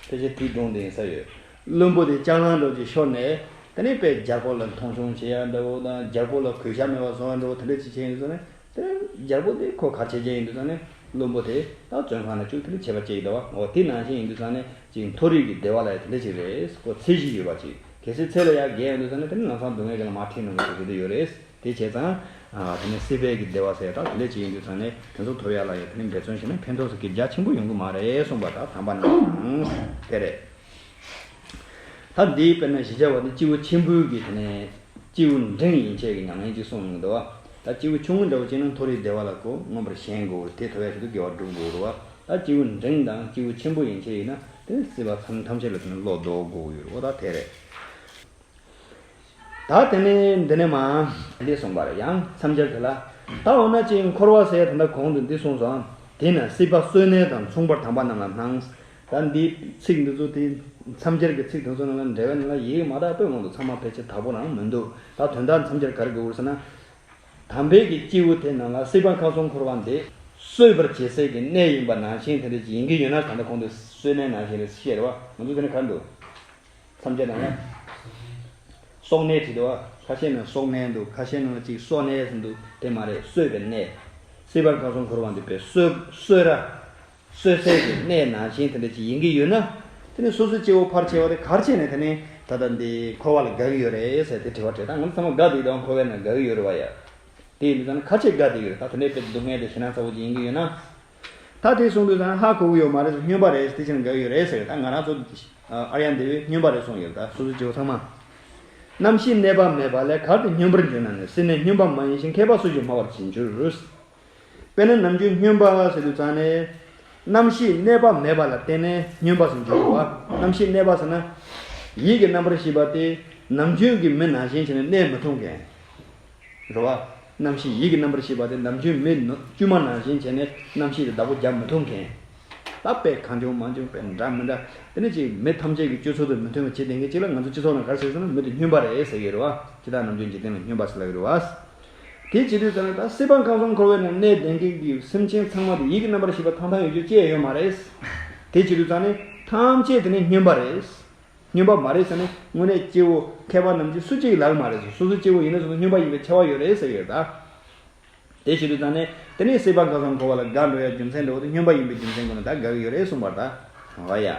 ཕལ་ཆེར་དེའི་སྒྲུང་དེ་ཡིན་ས་ཡོད། བློན་པོ་དེ་ལྕགས་ལང་འདྲ་བོ་ཅིག་ཤོར་ནས། དེ་ནས་དཔེ་རྒྱལ་པོ་ལ་མཐོང་ཆུང་བྱེད་ཡ་འདྲ་བོ་དང་། རྒྱལ་པོ་ལ་གུས་ཞབས་མེད་པ་བཟོ་ཡ་འདྲ་བོ་དེ་འདྲ་ཅིག་བྱས་ཡིན་དུས་ཙང་ནས། དེ་རྒྱལ་པོ་དེ་ཁོ་ག་རེ་བྱས་བྱས་ཡིན་དུས་ཙང་ནས། བློན་པོ་དེ་ད་བཙོན་ཁང་ནང་བཅུག་དེ་འདྲ་བྱས་པ་ཅིག་འདུག་བ། འོ་དེ་ནང་བཞིན་ཡིན་དུས་ཙང་ནས་ཅིག་མཐོ་རིས་ཀྱི་བདེ་བ་ལ་ཡ་དེ་འདྲ་ཅིག་རེད། ཁོ་ཚད་གཞི་ཡོད་པ་ཅིག་གལ་སྲིད་ཚད་ལས་ཡར་བརྒལ་ཡོང་དུས་ཙང་ནས་དེ་ནི་ལམ་སང་སྡུག་བསྔལ་ཅིག་ལ་མར་ཁྲིད་གནང་གི་འདུག་ཟེར་གྱི་ཡོད་རེད། དེ་བྱས་ཙང་། ཨ། དེ་ནི་སྲིད་པའི་གི་བདེ་བ་ཟེར་ཡ་ད་དེ་འདྲ་ཅིག་ཡིན་དུས་ཙང་ནས་དེ་ཚོ་ཐོབ་ཡ་ལ་ཡ་དེ་ནི་འབད་བརྩོན་བྱས་ན་ཕན་ཐོགས་སུ་གི་རྒྱ་ཆེན་པོ་ཡོང་གི་མ་རེད་གསུངས་པ་ད་དམ་པ་རྣམས་དེ་རེད། ད་འདིའི་དཔེར་ན་བཞི་ཆ་བ་ནི་སྐྱེས་བུ་ཆེན་པོའི་གི་དེ་ནས་སྐྱེས་བུ་འབྲིང་ཡན་ཆད་ཀྱི་ཉམས་ལེན་ཅིག་གསུངས་ཡོང་འདུག་བ། ད་སྐྱེས་བུ་ཆུང་ངུ་འདྲ་བོ་བྱས་ན་མཐོ་རིས་བདེ་བ་ལ་གོ་མངོན་པར་ཞེན་དགོས། དེ་ཐོབ་ཡ་ཆེད་དུ་དགེ་བ་སྒྲུབ་དགོས་རེད་བ། ད་སྐྱེས་བུ་འབྲིང་དང་སྐྱེས་བུ་ཆེན་པོ་ཡན་ཆད་ཡིན་ན་དེ་ནི་སྲིད་པ་མཚམས་ཐམས་ཅད་ལ་དེ་ནི་བློ་ལྡོག་དགོས་ཀྱི་ཡོད་རེད་བ། ད་དེ་རེད། ད་དེ་ནས་འདི་ནས་མར་འདི་གསུངས་པ་རེད། ཡང་མཚམས་སྦྱར་དེ་ལ། ད་འོ་ན་ཅིག་འཁོར་བ་ཟེར་ད་ལྟ་གོང་དུ་འདི་གསུངས་སོང་། དེས་ན་སྲིད་པ་གསོད་ནས་དང་། མཚུངས་པར་དམ་པ་རྣམས་ལ་སྣང་། ད་འདི་ཚིག་འདི་ཚོ་དེ་མཚམས་སྦྱར་གྱི་ཚིག་དེ་ཚོ་ནང་ལ་འགྲེལ་བའི་ནང་ལ་ཡིག་མ་དག་པོའི་དབང་དུ་ཚང་མ་ཕལ་ཆེར་དག་པོ་རང་མི་འདུག་ད་དོན་དག་མཚམས་སྦྱར་ག་རེ་དགོས་ཟེར་ན། དམ་པའི་གི་སྐྱེས་བུ་དེ་རྣམས་ལ་སྲིད་པ་ཁམས་གསུམ་འཁོར་བ་འདི་གསོད་པར་བྱེད་སའི་གི་གནས་ཡིན་པ་ནང་བཞིན་དེ་འདྲ་ཅིག་ཡིན་གྱི་ཡོད་ན། ད་ལྟ་གོང་དུ་གསོད་གནས་ནང་བཞིན་རེད་ཟེར་བ། ང་ཚོ་དེ་ནས་ག་རེ་འདུག་མཚམས་སྦྱར་ནང་ལ། སྲོག་གནས་བྲིས་འདུག་བ། ཁ་ཤས་ནང་སྲོག་གནས་འདུག་ཁ་ཤས་ནང་ལ་ཅིག་སྲོག་གནས་ཟེར་འདུག་དེ་མ་རེད། གསོད་པའི་གནས། སྲིད་པ་ཁམས་གསུམ་འཁོར་བ་འདི་དཔེ་གསོད་གསོད་ར། གསོད་སའི་གི་གནས་ནང་བཞིན་དེ་འདྲ་ཅིག་ཡིན་གྱི་ཡོད་ན། དེ་ནི་སོ་སོའི་སྐྱེ་བོ་ཕལ་ཆེ་བ་དེ་ག་རེ་བྱས་ནས་དེ་ནི་ད་ལྟ་འདི་འཁོར་བ་ལ་དགའ་གི་ཡོད་རེད་ཟེར་དེ་དྲི་བ་དྲིས། ད་ང་ཚོ་ཚང་མ་དགའ་བསྡད་ཀྱི་འདུག་འཁོར་བའི་ནང་དགའ་གི་ཡོད་རེད་བ་ཡ། དེ་ཡིན་དུས་ཙང་ནི་ག་རེ་བྱས་དགའ་བསྡད་ཀྱི་རེད། ད་དེ་འདྲའི་དཔེ་སྡུག་བསྔལ་དེ་ཞེད་སྣང་ཚ་བོ་ཅིག་ཡིན་གྱི་ཡོད་ན། ད་དེ་གསུངས་དུས་ཙང་ཧ་གོ་གི་ཡོད་མ་རེད། སྨྱོན་པ་རེད། དེ་ཕྱིར་དགའ་གི་ཡོད་རེད་ཟེར། ད་ང་རང་ཚོ་ཨརྱ་འདི་བས་སྨྱོན་པ་རེད་གསུངས་ཡོད། ད་སོ་སོའི་སྐྱེ་བོ་ཚང་མ། རྣམ་ཤེས་གནས་པ་མེད་པ་ལས། གལ་ཏེ་སྨྱོན་པར་འགྱུར་ན་ནི། སྲིད་ནི་སྨྱོན་པ་མ་ཡིན་ཞིང་། མཁས་པ་སུ་ཞིག་སྨྲ་བར་བྱེད་འགྱུར། དཔེར་ན་ནམ་རྒྱུན་སྨྱོན་པ་ཟེར་དུས་ཙང་ནས། རྣམ་ཤེས་གནས་པ་མེད་པ་ལ་བརྟེན་ནས་སྨྱོན་པ་ཟེར་འགྱུར་བ། རྣམ་ཤེས་གནས་པ་ཟེར་ན། ཡིད་ཀྱི་རྣམ་པར་ཤེས་པ་དེ་ནམ་རྒྱུན་གྱི་མི་ནང་བཞིན་བྱས་ནས་གནས་མི་ཐུབ་མཁན། རེད་བ། རྣམ་ཤེས་ཡིད་ཀྱི་རྣམ་པར་ཤེས་པ་དེ་ནམ་རྒྱུན་མི་ནོ་དཀྱུས་མ་ནང་བཞིན་བྱས་ནས་རྣམ་ཤེས་དེ་བདག་པོ་རྒྱབ་མི་ཐུབ་མཁན། ད་དཔེ་གང་བྱུང་མང་བྱུང་དཔེ་འདྲ་མི་འདྲ་དེ་ནི་ཅིག་མི་ཐམས་ཅད་ཀྱི་སྤྱོད་ཚུལ་དང་མི་མཐུན་པ་བྱེད་བསྡད་མཁན་ཅིག་ལ་ང་ཚོ་སྤྱི་ཚོགས་ནང་ག་རེ་ཟེར་ཟེར་ན་མི་དེ་སྨྱོན་པ་རེད་ཟེར་གྱི་རེད་བ། ཇི་ལྟར་ནམ་རྒྱུན་འཇིག་རྟེན་ལ་སྨྱོན་པ་ཟེར་ལབ་ཀྱི་རེད་བ། དེ་བྱེད་དུས་ཙང་ནས་ད་སྲིད་པ་ཁམས་གསུམ་འཁོར་བའི་ནང་གནས་བསྡད་མཁན་གྱི་སེམས་ཅན་ཚང་མ་དེ་ཡིད་ཀྱི་རྣམ་པར་ཤེས་པ་ཐང་ཐང་ཡོད་རྒྱུ་ཅི་ཡང་ཡོད་མ་རེད། དེ་བྱེད་དུས་ཙང་ནས་ཐམས་ཅད་དེ་ནི་སྨྱོན་པ་རེད། སྨྱོན་པ་མ་རེད་ཟེར་ནས་དངོས་གནས་སྐྱེ་བོ་མཁས་པ་རྣམས་ཀྱིས་སུ་གཅིག་ལབ་མ་རེད། སོ་སོ་སྐྱེ་བོ་ཡིན་ན་སོ་སོ་སྨྱོན་པ་ཡིན་པའི་ཁྱབ་པ་ཡོད་རེད་ཟེར་ཡོད་ད། དེ་བྱེད་དུས་ཙང་ནས་དེ་ནས་སྲིད་པ་ཁམས་གསུམ་འཁོར་བ་ལ་དགའ་འགྲོ་ཡ་རྒྱུ་མཚན་འདྲ་བོ་དེ་སྨྱོན་པ་ཡིན་པའི་རྒྱུ་མཚན་ཀུན་ལ་ད་དགའ་གི་ཡོད་རེད་གསུངས་པ་ད། འོ་ཡ།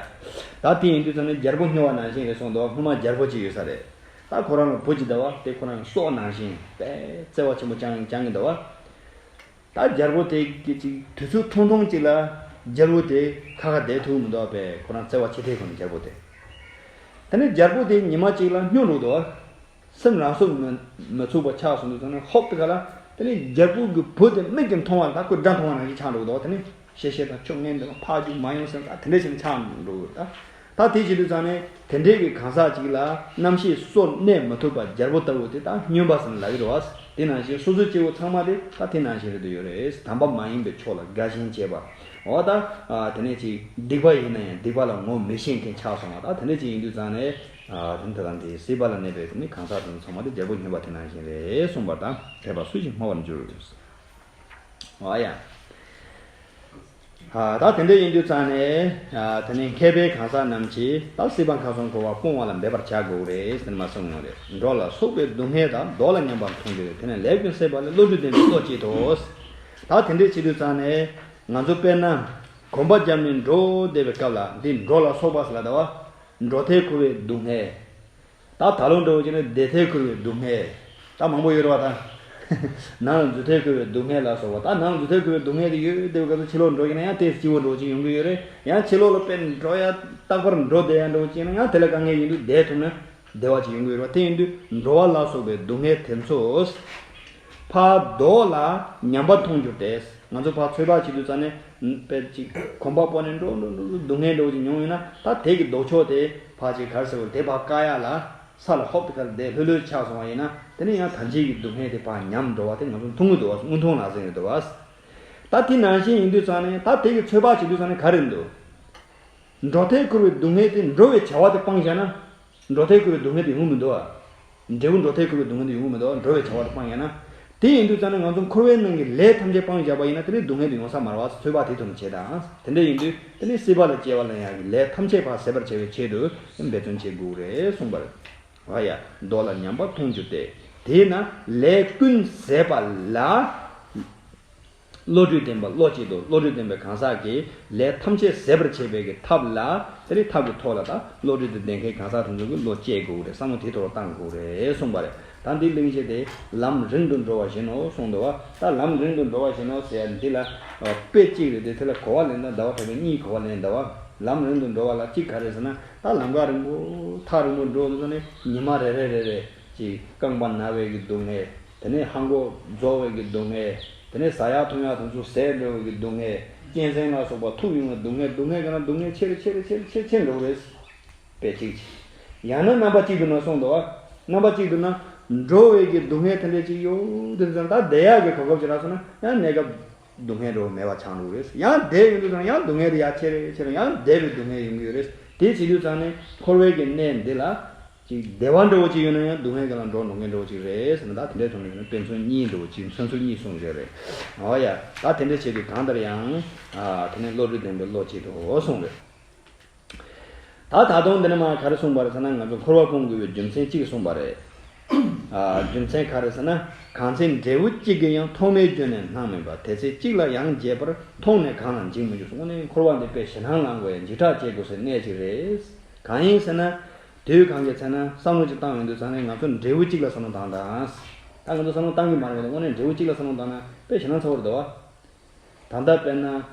ད་དེ་ཡིན་དུས་ཙང་ནས་རྒྱལ་པོ་སྨྱོ་བ་ནང་བཞིན་རེད་གསུངས་འདུག་སྔོན་མ་རྒྱལ་པོ་གཅིག་ཡོད་ས་རེད། ད་ཁོ་རང་ལ་བུ་གཅིག་འདུག་བ། དེ་ཁོ་རང་སྲོག་ནང་བཞིན་དཔེ་བརྩེ་བ་ཆེན་པོ་བཅངས་བཅངས་གི་འདུག་བ། ད་རྒྱལ་པོ་དེ་གི་ཅིག་དུས་ཚོད་ཐུང་ཐུང་ཅིག་ལ་རྒྱལ་པོ་དེ་ཁ་ཁ་བསྡད་ཐུབ་མི་འདུག་པས། ཁོ་རང་བརྩེ་བ་ཆེ་ཐལ་ཁོ་ནི་རྒྱལ་པོ་དེ། དེ་ནས་རྒྱལ་པོ་དེ་ཉི་མ་གཅིག་ལ་སྨྱོ་འགྲོ་འདུག་བ། སེམས་རང་སྲོག་མི་མི་ཚུགས་པ་ཆགས་སོང་དུས་ཙང་ནས་ཧོབ་དེ་ག་ལ་དེ་ནས་རྒྱལ་པོ་གི་བུ་དེ་མིག་གིས་མཐོང་བ་ལ་ད་ཁོས་དགྲ་མཐོང་བ་ནང་བཞིན་ཆགས་འགྲོ་འདུག་བ། དེ་ནས་ཤེ་ཤེ་དང་ཁྱོད་ངན་འདི་ལ་ཕར་རྒྱུག་མ་ཡོང་ཟེར་ད་དེ་འདྲ་བྱས་ནས་ཆགས་འགྲོ་འདུག་ད། ད་དེ་བྱེད་དུས་ཙང་ནས་དེ་འདྲའི་གི་གང་ཟག་ཅིག་ལ་རྣམ་ཤེས་སོ་གནས་མི་ཐུབ་པ་རྒྱལ་པོ་ལྟ་བུ་དེ་ད་སྨྱོན་པ་ཟེར་ནས་ལབ་ཀྱི་རེད་བ། དེ་ནང་བཞིན་སོ་སོའི་སྐྱེ་བོ་ཚང་མ་དེ་ད་དེ་ནང་བཞིན་རེད་དུ་ཡོད་རེད། དམ་པ་མ་ཡིན་པའི་ཕྱོགས་ལ་དགའ་ཞེན་བྱེད་པ། འོ་ད་དེ་ནས་ཅིག་སྡིག་པ་ཡིན་ན་ཡང་སྡིག་པ་ལ་ངོ་མི་ཤེས་མཁན་ཆགས་སོང་བ། ད་དེ་འདྲ་ཅིག་ཡིན་དུས་ཙང་ནས་དེ་ད་དེ་སྲིད་པ་ལ་གནས་པའི་དེ་ནི་གང་ཟག་དེ་ཚོ་ཚང་མ་དེ་རྒྱལ་པོ་སྨྱོན་པ་དེ་ནང་བཞིན་རེད་གསུངས་པ་དང་། དད་པ་སུ་ཞིག་སྨྲ་བར་འགྱུར། འོ་ཡ། ཨ། ད་དེ་འདྲ་ཡིན་དུས་ཙང་ནས། ཨ། དེ་ནས་མཁས་པའི་གང་ཟག་རྣམས་ཀྱིས་ད་སྲིད་པ་མཁའ་སོང་འཁོར་བ་སྤོང་བ་ལ་འབད་པར་བྱ་དགོས་རེད་ཟེར་མ་གསུངས་ཡོང་རེད། འགྲོ་ལ་སོགས་པའི་སྡུག་བསྔལ་དང་། བདོག་ལ་ཉམས་པར་མཐོང་གྱུར་ཏེ། དེ་ནས་ལས་ཀུན་ཟད་པ་ལས། བློ་གྲོས་ལྡན་པའི་བློ་སྐྱེད་དོ། ད་དེ་འདྲ་བྱེད་དུས་ཙང་ནས་ང་ཚོ་དཔེར་ན་གོམ་པ་བརྒྱབ་ནས་འགྲོ་བསྡད་པའི་སྐབས་ལ། འདི་འགྲོ་ལ་སོགས་པ་ཟེར་ལ་ད་བ། འགྲོ་མཐའི་འཁོར་བའི་སྡུག་བསྔལ། ད་ད་ལོ་འདྲ་བོ་ཅིག་ན་བསྡད་མཐའི་འཁོར་བའི་སྡུག་བསྔལ། ད་མང་པོ་ཡོད་རེད་བ་ད། ནང་ལ་འཛུལ་མཐའི་འཁོར་བའི་སྡུག་བསྔལ་ལ་སོགས་པ། ད་ནང་ལ་འཛུལ་མཐའི་འཁོར་བའི་སྡུག་བསྔལ་དེ་ཡོད་བསྡད་པའི་སྐབས་སུ་ཕྱི་ལོགས་འགྲོ་གི་ན་ཡང་ཏོག་ཙམ་སྐྱིད་པོ་འདྲ་བོ་ཅིག་ཡོང་གི་ཡོད་རེད། ཡང་ཕྱི་ལོགས་ལ་དཔེ་འགྲོ་ཡ་རྟག་པར་འགྲོ་བསྡད་ཡ་འདྲ་བོ་ཅིག་ན་ཡང་དེ་ལ་དཀའ་ངལ་ཡིན་དུས་བསྡད་ཐུབ་ན་བདེ་བ་ཅིག་ཡོང་གི་ཡོད་རེད་བ། དེ་ཡིན་དུས་འགྲོ་བ་ལ་སོགས་པའི་སྡུག་བསྔལ་དེ་ཚོ། ཕར་བདོག་ལ་ཉམས་པ་མཐོང་གྱུར་ཏེ། ང་ཚོ་ཕར་ཚོད་དཔག་བྱེད་དུས་ཙང་ནས་དཔེ་ཅིག་གོམ་པ་སྤོ་ནས་འགྲོ་འགྲོ་འགྲོ་འགྲོ་སྡུག་བསྔལ་འདྲ་བོ་ཅིག་མྱོང་ཡོད་ན། ད་དེ་གི་ལྡོག་ཕྱོགས་དེ་ཕར་ཅིག་ག་རེ་ཟེར་དགོས་རེད། དེ་ཕར་བཀག་ཡ་ལ་ས་ལ་ཧོབ་ཏེ་ག་རེ་བསྡད་ལྷོད་ལྷོད་ཆགས་སོང་བ་ཡིན་ན། དེ་ནས་ཡང་ཐམས་ཅད་ཀྱི་སྡུག་བསྔལ་དེ་ཕར་ཉམས་འགྲོ་བ་དེ་ང་ཚོ་མཐོང་གི་འདུག་བ། མངོན་མཐོང་ལག་ཟིན་ཡོད་འདུག་བ། ད་དེ་ནང་བཞིན་ཡིན་དུས་ཙང་ནས་ད་དེ་གི་ཚོད་དཔག་བྱེད་དུས་ཙང་ནས་ག་རེ་འདུག་འགྲོ་མཐའི་འཁོར་བའི་སྡུག་བསྔལ་དེ་འགྲོ་བའི་བྱ་བ་དེ་སྤངས་བཞག་ན། འགྲོ་མཐའི་འཁོར་བའི་སྡུག་བསྔལ་དེ་ཡོང་གི་མི་འདུག་བ། འབྲས་བུ་འགྲོ་མཐའི་འཁོར་བའི་སྡུག་བསྔལ་དེ་ཡོང་གི་མི་འདུག་བ། འགྲོ་བའི་བྱ་བ་དེ་སྤངས་བཞག་ན། དེ་ཡིན་དུས་ཙང་ནས་ང་ཚོ་འཁོར་བའི་ནང་གི་ལས་ཐམས་ཅད་སྤངས་བཞག་པ་ཡིན་ན། དེ་ནས་སྡུག་བསྔལ་དེ་ཡོང་ས་མ་རེད་བ། ཚོད་དཔག་དེ་ཐོག་ནས་བྱེད་དང་། དེ་འདྲ་ཡིན་དུས་དེ་ནས་སྲིད་པ་ལ་སྐྱེ་བ་ལེན་ཡག་གི་ལས་ཐམས་ཅད་ཕར་ཟད་པར་བྱ་བའི་ཆེད་དུ་འབད་བརྩོན་བྱེད་དགོས་རེད་གསུངས་པ་རེད། འོ་ཡ། བདོག་ལ་ཉམས་པ་མཐོང་གྱུར་ཏེ། དེས་ན་ལས་ཀུན་ཟད་པ་ལ། བློ་གྲོས་ལྡན་པ་བློ་སྐྱེད་དོ། བློ་གྲོས་ལྡན་པའི་གང་ཟག་གིས་ལས་ཐམས་ཅད་ཟད་པར་བྱེད་པའི་གི་ཐབས་ལ། དེ་ནི་ཐབས་ཀྱི་ཐོག་ལ་ད་བློ་གྲོས་དེ་ལྡན་མཁན་གང་ཟག་དེ་ཚོ་གིས་བློ་སྐྱེད་དགོས་རེད། བསམ་བློ་དེའི་ཐོག་ལ་བཏང་དགོས་རེད་གསུངས་པ་རེད། ད་འདི་གླེང་གཞི་དེ་ལམ་རིང་དུ་འགྲོ་བ་བཞིན་ནོ་གསུངས་འདུག་བ། ད་ལམ་རིང་དུ་འགྲོ་བ་བཞིན་ནོ་ཟེར་ཡ་འདི་ལ་དཔེ་གཅིག་རེད་དེ། དེ་ལ་གོ་བ་ལེན་ན་ཟླ་བ་གྲགས་པས་གཉིས་གོ་བ་ལེན་འདུག་བ། ལམ་རིང་དུ་འགྲོ་བ་ལ་གཅིག་ག་རེ་ཟེར་ན། ད་ལམ་ཁ་རིང་པོ་ཐག་རིང་པོ་འགྲོ་དུས་ཙང་ནས་ཉི་མ་རེ་རེ་རེ་རེ་ཅིག་རྐང་པ་ན་བའི་གི་སྡུག་བསྔལ། དེ་ནས་ལྷམ་གོག་རྫོགས་པའི་གི་སྡུག་བསྔལ། དེ་ནས་ཟ་ཡག་འཐུང་ཡག་དེ་ཚོ་ཟད་འགྲོ་བའི་གི་སྡུག་བསྔལ། གཅན་གཟན་ལ་སོགས་པ་ཐུག་ཡོང་བའི་སྡུག་བསྔལ། སྡུག་བསྔལ་ག་ན་སྡུག་བསྔལ་ཆེ་རུ་ཆེ་རུ་ཆེ་རུ་ཆེ་རུ་ཆེ་རུ་འགྲོ་གི་རེད། དཔེ་གཅིག་ཅིག་ཡང་ན་རྣམ་པ་གཅིག་ཏུ་ན་གསུངས་འདུག་བ། རྣམ་པ་གཅིག་ཏུ་ན་འགྲོ་བའི་གི་སྡུག་བསྔལ་དེ་འདྲ་ཅིག་ཡོད་དུས་ཙང་ད་བསྡད་ཡག་གི་གོ་སྐབས་ཅིག་རག་སོང་ན་ཡང་གནས་སྐབས་སྡུག་བསྔལ་འདྲ་བོ་མེད་པ་ཆགས་འགྲོ་གི་རེད། ཡང་བསྡད་ཡོང་དུས་ཙང་ཡང་སྡུག་བསྔལ་དེ་ཡར་ཆེ་རེ་ཆེ་རེ་ཡང་བསྡད་པའི་སྡུག་བསྔལ་ཡོང་གི་ཡོད་རེད། དེ་བྱེད་དུས་ཙང་ནས་འཁོར་བའི་གི་གནས་འདི་ལ་ཅིག་བདེ་བ་འདྲ་བོ་ཅིག་ཡོད་ན་ཡང་སྡུག་བསྔལ་ག་ལ་འགྲོ་འགྲོ་མཁན་འདྲ་བོ་ཅིག་རེད་ཟེར་ན། ད་དེ་འདྲའི་ཐོག་ནས་ཡིན་ན་དཔེ་མཚོན་གཉིས་འདྲ་བོ་ཅིག་མཚོན་ཚུལ་གཉིས་གསུངས་བཞག་རེད། འོ་ཡ། ད་དེ་འདྲ་བྱེད་དུས་གང་ལྟར་ཡང་ཨ་དེ་ནས་བློ་གྲོས་ལྡན་པའི་བློ་གཅིག་ཏུ་འོ་གསུངས་རེད། ད་ད་དུང་འདི་ནས་མར་ག་རེ་གསུངས་པ་རེད་ཟེར་ན། ང་ཚོ་འཁོར་བ་སྤོང་དགོས་པའི་རྒྱུ་མཚན་གཅིག་གསུངས་པ་རེད། ཨ། རྒྱུ་མཚན་ག་རེ་ཟེར་ན། གང་ཚེ་འབྲས་བུ་གཅིག་གིས་ཡང་། ཐོག་མའི་རྒྱུ་ནི་སྣང་མིན་པ། དེ་ཚེ་གཅིག་ལ་ཡང་བརྗེད་པར། མཐོང་ནས་གང་ལ་འཇིགས་མི་འགྱུར་གསུངས། དངོས་གནས་འཁོར་བ་འདི་དཔེ་ཞེད་སྣང་ལངས་དགོས་ཡ། འཇིགས་སྐྲག་སྐྱེ་དགོས་སའི་གནས་ཅིག་རེད། གང་ཡིན་ཟེར་ན། དུས་གང་གི་ཚེ་ན་བསམ་བློ་ཅིག་བཏང་ཡོང་དུས་ཙང་ནས་ང་ཚོ་འབྲས་བུ་གཅིག་ལ་བསམ་བློ་བཏང་དང་། ད་ང་ཚོ་བསམ་བློ་བཏང་གི་མ་རེད་པ། དངོས་གནས་འབྲས་བུ་གཅིག་ལ་བསམ་བློ་བཏང་ན་དཔེ་ཞེད་སྣང་ཚ་པོ་རེད་དོ། ད་ལྟ་དཔེར་ན།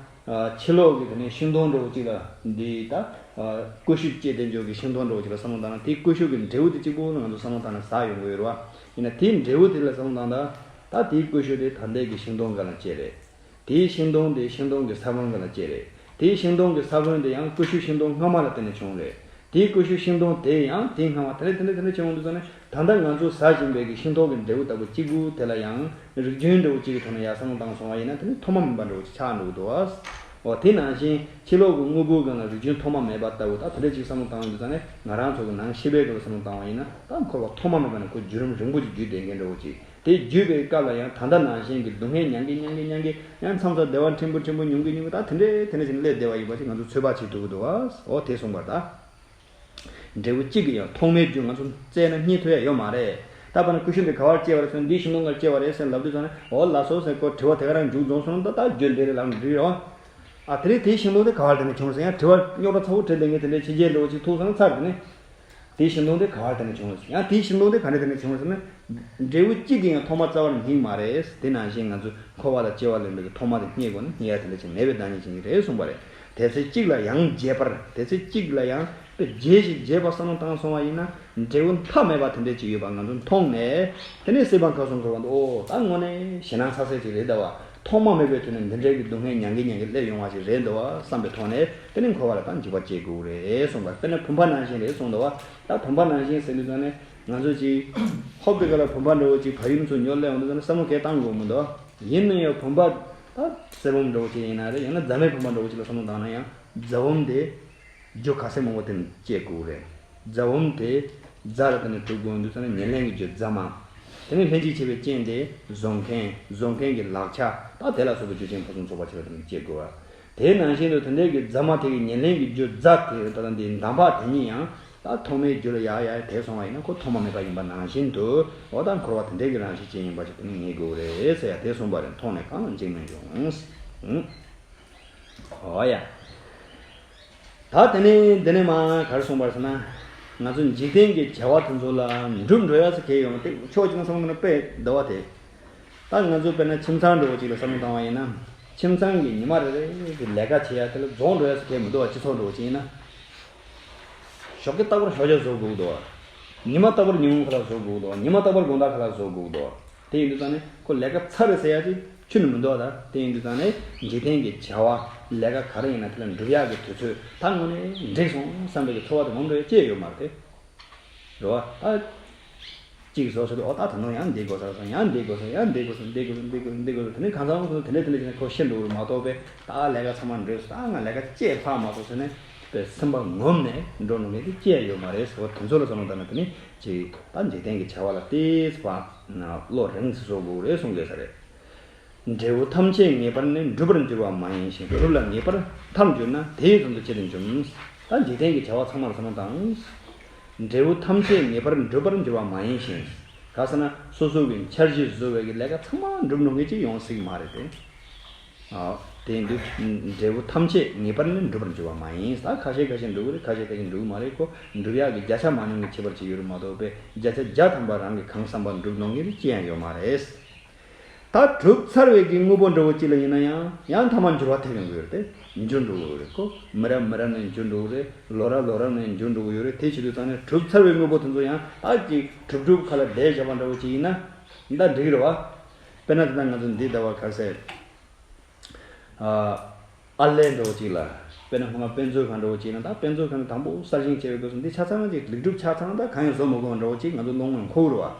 ཨ། ཕྱི་ལོགས་ཀྱི་དེ་ནས་ཤིང་སྡོང་འདྲ་བོ་གཅིག་ལ་འདི་ད། ཨ། ཀུ་ཤུ་བཅད་དེ་འཇོག་གི་ཤིང་སྡོང་འདྲ་བོ་གཅིག་ལ་བསམ་བློ་བཏང་ན། དེའི་ཀུ་ཤུ་གི་འབྲས་བུ་དེ་གཅིག་པོ་ལ་ང་ཚོ་བསམ་བློ་བཏང་ན་ཟ་ཡོང་གི་ཡོད་རེད་བ། ཡིན་ན་དེའི་འབྲས་བུ་དེ་ལ་བསམ་བློ་བཏང་ད། ད་དེའི་ཀུ་ཤུ་དེ་ད་ལྟའི་གི་ཤིང་སྡོང་སྒང་ལ་སྐྱེས་རེད། དེའི་ཤིང་སྡོང་དེ་ཤིང་སྡོང་གི་ས་བོན་སྒང་ལ་སྐྱེས་རེད། དེའི་ཤིང་སྡོང་གི་ས་བོན་དེ་ཡང་ཀུ་ཤུ་ཤིང་སྡོང་སྔ་མ་ལ་བརྟེན་ནས་བྱུང་རེད། དེའི་ཀུ་ཤུ་ཤིང་སྡོང་དེ་ཡང་དེའི་སྔ་མ་དེ་འདྲ་དེ་འདྲ་དེ་འདྲ་བྱུང་འདུག་ཟེར་ནས། ད་ལྟ་ང་ཚོ་ཟ་བཞིན་པའི་གི་ཤིང་ཏོག་གི་འབྲས་བུ་ལྟ་བུ་གཅིག་པུ་དེ་ལ་ཡང་རིགས་རྒྱུན་འདྲ་བོ་གཅིག་གི་ཐོག་ནས་ཡར་བསམ་བློ་བཏང་སོང་བ་ཡིན་ན། དེ་ནི་ཐོག་མ་མེད་པ་འདྲ་བོ་ཅིག་ཆགས་འགྲོ་གི་འདུག་ཨ། འོ། དེ་ནང་བཞིན་ཕྱི་ལོགས་ཀྱི་དངོས་པོའི་སྒང་ལ་རིགས་རྒྱུན་ཐོག་མ་མེད་པ་ལྟ་བུ། ད་དེ་འདྲ་ཅིག་བསམ་བློ་བཏང་ཡོང་དུས་ཙང་ནས། ང་རང་ཚོ་གི་ནང་ཤེས་པའི་སྒང་ལ་བསམ་བློ་བཏང་བ་ཡིན་ན། ད་འཁོར་བ་ཐོག་མ་མེད་པ་ནས་ཁོ་བརྒྱུད་རིམ་རིང་པོ་ཅིག་བརྒྱུད་བསྡད་མཁན་འདྲ་བོ་ཅིག་དེ་བརྒྱུད་པའི་སྐབས་ལ་ཡང་ད་ལྟ་ནང་བཞིན་གྱི་སྡུག་བསྔལ་མྱང་གི་མྱང་གི་མྱང་གི། ཡང་མཚམས་མཚམས་བདེ་བ་ཕྲན་བུ་ཕྲན་བུ་མྱོང་གི་མྱོང་གི། ད་དེ་འདྲ་དེ་འདྲ་ཞིག་སླེབས་བསྡད་པ་ཡིན་པ་ཞིག་ང་ཚོ་ཚོད་དཔག་བྱེད་ཐུབ་ཀྱི་འདུག་ཨ། འོ། དེ་གསུངས་པ་རེད་ད། འབྲས་བུ་གཅིག་གིས་ཡང་། ཐོག་མའི་རྒྱུ། ང་ཚོ་བཙལ་ན་རྙེད་ཐུབ་ཡ་ཡོད་མ་རེད། ད་དཔེར་ན་ཀུ་ཤུ་འདི་ག་པར་སྐྱེས་པ་རེད་ཟེར་ན། འདིའི་ཤིང་སྡོང་སྒང་སྐྱེས་པ་རེད་ཟེར་ལབ་དུས་ཙང་ནས། འོ་ལགས་སོ་ཟེར་ཁོ་དྲི་བ་དེ་ག་རང་མཇུག་རྫོགས་སོང་ན། ད་ད་རྒྱུ་འདི་རེད་ལབ་ནས་འགྲིག་རེད་བ། ཨ། དེ་རིང་དེའི་ཤིང་སྡོང་དེ་ག་པར་དེ་ནས་བྱུང་ཟེར་ཡང་དྲི་བ་རྙོག་དྲ་ཚ་པོ་དྲིས་བསྡད་མཁན་དེ་འདྲའི་ཕྱི་རྒྱལ་འདྲ་བོ་ཅིག་ཐུག་སོང་ན་ཚར། དེ་ནས་དེའི་ཤིང་སྡོང་དེ་ག་པར་དེ་ནས་བྱུང་ཟེར། ཡང་དེའི་ཤིང་སྡོང་དེ་ག་ནས་དེ་ནས་བྱུང་ཟེར་ན། འབྲས་བུ་གཅིག་གིས་ཡང་ཐོག་མ་རྩ་བ་ནས་རྙེད་མ་རེད། དེ་ནང་བཞིན་ང་ཚོས་འཁོར་བ་ལ་སྐྱེ་བ་ལེན་པའི་གི་ཐོག་མ་དེ་རྙེད་དགོས་ན་རྙེད་ཡ་དེ་འདྲ་ཅིག་མེད་པའི་བདག་ཉིད་ཅན་ཅིག་རེད་གསུངས་པ་རེད། དེ་ཚེ་གཅིག་ལ་ཡང་བརྗེད་པར། དེ་ཚེ་གཅིག་ལ་ཡང་དཔེ་བརྗེད་ཞིག་བརྗེད་པ་བསམ་བློ་བཏང་སོང་བ་ཡིན་ན། འབྲས་བུ་མཐའ་མེད་པ་དེ་འདྲ་ཅིག་ཡོད་པ་ང་ཚོས་མཐོང་ནས། དེ་ནས་སྲིད་པ་མཁའ་སོང་འཁོར་བ་འདི། ཨོ། ད་དངོས་གནས་ཞེད་སྣང་ཚ་ས་ཅིག་རེད་ད་བ། ཐོག་མ་མེད་པའི་དུས་ནས་འདི་འདྲའི་གི་སྡུག་བསྔལ་མྱང་གི་མྱང་གི་སླེབས་ཡོང་བ་ཞིག་རེད་འདུག་བ་བསམ་པའི་ཐོག་ནས་དེ་ནི་འཁོར་བ་ལ་ད་འཇིགས་པ་སྐྱེ་དགོས་རེད་གསུངས་པ། དཔེར་ན་བུམ་པ་ནང་བཞིན་རེད་གསུངས་འདུག་བ། ད་བུམ་པ་ནང་བཞིན་ཟེར་དུས་ཙང་ནས་ང་ཚོ་ཅིག་ཧོབ་ཏེ་ག་ལ་བུམ་པ་འདྲ་བོ་ཅིག་བལ་ཡུམ་ཚོ་ཉོ་སླེབས་འོང་དུས་ཙང་ནས་བསམ་བློ་གས་བཏང་དགོས་མི་འདུག་ཡིན་ན་ཡང་བུམ་པ་ད་གསེར་བུམ་འདྲ་བོ་ཅིག་ཡིན་ན་རེད། ཡང་ན་རྫ་མའི་བུམ་པ་འདྲ་བོ་ཅིག་ལ་བསམ་བློ་བཏང་ན་ཡང་རྫ་བུམ་དེ་རྒྱུ་ག་ཚད་མང་པོ་དེ་ནས་སྐྱེ་དགོས་རེད། རྫ་བུམ་དེ་རྫ་ལ་དེ་ནས་གྲུབ་དགོས་འདུག་ཟེར་ན་ཉེར་ལེན་གྱི་རྒྱུ་རྫ་མ། དེ་ནས་ལྷན་ཅིག་བྱེད་པའི་རྐྱེན་དེ་བཟོ་མཁན། བཟོ་མཁན་གྱི་ལག་ཆ། ད་དེ་ལ་སོགས་པའི་རྒྱུ་ཅན་ཕུན་སུམ་ཚོགས་པ་ཆེ་བ་དེ་ནས་སྐྱེ་དགོས་པ། དེ་ནང་བཞིན་དུ་དེ་འདྲའི་གི་རྫ་མ་དེ་གི་ཉེར་ལེན་གྱི་རྒྱུ་རྫ་དེ་ད་ལྟ་འདིའི་འདམ་བག་དེ་ཉིད་ཡང་ད་ཐོག་མའི་རྒྱུ་ལ་ཡར་ཡར་དེད་སོང་བ་ཡིན་ན་ཁོ་ཐོག་མ་མེད་པ་ཡིན་པ་ནང་བཞིན་དུ་འོ་ད་འཁོར་བ་དེ་འདྲའི་གི་རང་བཞིན་ཅན་ཡིན་པ་ཞིག་དེ་ནི་ངེས་དགོས་རེད་ཟེར་ཡ་དེ་གསུངས་པ་རེད། མཐོང་ནས་གང་ལ་འཇིགས་མི་འབྱུང་། འོ་ཡ། ད་དེ་ནས་འདི་ནས་མ་ག་རེ་གསུངས་པར་ཟེར་ན། ང་ཚོ་འཇིག་རྟེན་གྱི་བྱ་བ་དེ་ཚོ་ལ་འགྲུབ་འགྲོ་ཡ་ཟེར་གྱི་ཡོང་དེ་ཕྱོགས་གཅིག་ནས་བསམ་བློ་ནང་དཔེ་འདུ་བ་དེ། ད་ང་ཚོ་དཔེར་ན་ཁྱིམ་ཚང་འདྲ་བོ་གཅིག་ལ་བསམ་བློ་བཏང་བ་ཡིན་ན། ཁྱིམ་ཚང་གི་ཉི་མ་རེ་རེ་གི་ལས་ཀ་བྱེད་ཡ་དེ་ལ་རྫོགས་འགྲོ་ཡ་ཟེར་གྱི་མི་འདུག་བ། སྤྱི་ཚོགས་འདྲ་བོ་གཅིག་ཡིན་ན། ཞོགས་ཀས་རྟག་པར་ཞོགས་ཇ་བཟོ་དགོས་འདུག་བ། ཉི་མ་རྟག་པར་ཉིན་གུང་ཁ་ལག་བཟོ་དགོས་འདུག་བ། ཉི་མ་རྟག་པར་དགོང་དག་ཁ་ལག་བཟོ་དགོས་འདུག་བ། དེ་ཡིན་དུས་ཙང་ནས་ཁོ་ལས་ཀ་ཚར་རེད་ཟེར་ཡ་ཅིག་ཁྱོན་ནས་མི་འདུག་ད། དེ་ཡིན་དུས་ཙང་ནས་འཇིག་རྟེན་གྱི་བྱ་བ་ལས་ཀ་ག་རེ་ཡིན་ན་དེ་ལ་འགྲུབ་ཡག་གི་དུས་ཚོད་ད་དངོས་གནས་འགྲིག་སོང་བསམ་པའི་གི་ཚོར་བ་དེ་ངོམ་འགྲོ་ཡ་ཅི་ཡང་ཡོད་མ་རེད་དེ། རེད་བ། ད་གཅིག་བཟོ་ཟེར་དུས་ཨོ་ད་ད་ནང་ཡང་འདི་དགོས་ས་སོང་། ཡང་འདི་དགོས་ས། ཡང་འདི་དགོས་ས། འདི་དགོས་ས། འདི་དགོས་ས། འདི་དགོས་ས། འདི་དགོས་ས། དེ་ནས་གང་ཟག་ཁོ་ཚོ་དེ་འདྲས་དེ་འདྲས་བྱས་ནས་ཁོ་ཤི་འགྲོ་གི་རེད་མ་གཏོགས་པས། ད་ལས་ཀ་ཚང་མ་འགྲུབ་སོང་། ད་ང་ལས་ཀ་བཅད་ལྷག་མ་སོང་ཟེར་ནས་པའི་སེམས་པ་ངོམ་ནས་འགྲོ་ནི་མེད་དེ་ཅི་ཡང་ཡོད་མ་རེད་ཟེར་བ་དེ་ཚོ་ལ་བསམ་བློ་བཏང་ན་དེ་ནི་ཅིག་ད་འཇིག་རྟེན་གྱི་བྱ་བ་ལ་ཏོག་ཙམ་བློ་རིང་ཙམ་བཟོ་དགོས་རེད་གསུང་དགོས་ས་རེད། འབྲས་བུ་ཐམས་ཅད་ངེས་པར་ནི། འགྲུབ་པར་འགྱུར་བ་མ་ཡིན་ཞིང་། འགྲུབ་ལ་ངེས་པར་མཐར་འགྱུར་ན། དེའི་དོན་དུ་ཅི་སྟེ་འབྱུང་། ད་འཇིག་རྟེན་གྱི་བྱ་བ་ཚང་མར་བསམ་བློ་བཏང་། འབྲས་བུ་ཐམས་ཅད་ངེས་པར་འགྲུབ་པར་འགྱུར་བ་མ་ཡིན་ཞིང་། ག་ཟེར་ན་སོ་སོ་གི་འཆར་གཞི་བཟོ་བའི་གི་ལས་ཀ་ཚང་མ་འགྲུབ་འགྲོ་མཁན་ཅིག་ཡོང་སྲིད་ཀྱི་མ་རེད་དེ། ཨ། དེ་ཡིན་དུས་འབྲས་བུ་ཐམས་ཅད་ངེས་པར་ནི་འགྲུབ་པར་འགྱུར་བ་མ་ཡིན། ད་ཁ་ཤས་ཁ་ཤས་འགྲུབ་ཀྱི་རེད། ཁ་ཤས་ཁ་ཤས་འགྲུབ་ཀྱི་མ་རེད། ཁོ་འགྲུབ་ཡག་གི་བརྒྱ་ཆ་མ་ནིང་གི་ཁྱད་པར་ཅིག་ཡོད་རེད་མ་གཏོགས་པས་བརྒྱ་ཆ་བརྒྱ་ཐམ་པ་རང་གི་གང་བསམ་པ་འགྲུབ་འགྲོ་མཁན་དེ་ཅི་ཡང་ཡོད་མ་རེད། ད་གྲུབ་ཚར་བའི་གི་དངོས་པོ་འདྲ་བོ་ཅིག་ལ་ཡིན་ན་ཡང་ཡང་མཐའ་མ་འགྱུར་བ་ཐེབས་ཡོང་གི་ཡོད་རེད་དེ། འགྱུར་འགྲོ་གི་ཡོད་རེད། ཁོ་མི་རབས་མི་རབས་ནས་འགྱུར་འགྲོ་གི་རེད། ལོ་རབས་ལོ་རབས་ནས་འགྱུར་འགྲོ་གི་ཡོད་རེད། དེ་བྱེད་དུས་ཙང་ནས་གྲུབ་ཚར་བའི་དངོས་པོ་དེ་ཚོ་ཡང་ད་ཅིག་གྲུབ་གྲུབ་ཁ་ལ་བསྡད་བཞག་པ་འདྲ་བོ་ཅིག་ཡིན་ན་ད་འགྲིག་གི་རེད་བ། དཔེར་ན་དེ་ལྟར་ང་ཚོ་འདི་ཟླ་བ་གར་ཟེར། ཨ། ཨ་ལས་འདྲ་བོ་ཅིག་ལ། དཔེར་ན་སྔོན་མ་དཔེ་མཛོད་ཁང་འདྲ་བོ་ཅིག་ན་ད་དཔེ་མཛོད་ཁང་དང་པོ་གསར་བཞེངས་བྱས་པའི་སྐབས་སུ་འདི་ཆ་ཚང་ཅིག་ལེགས་གྲུབ་ཆ་ཚང་ད་གང་ཡང་བཟོ་མི་དགོས་པ་འདྲ་བོ་ཅིག་ང་ཚོ་བློ་ངོར་འཁོར་གི་རེད་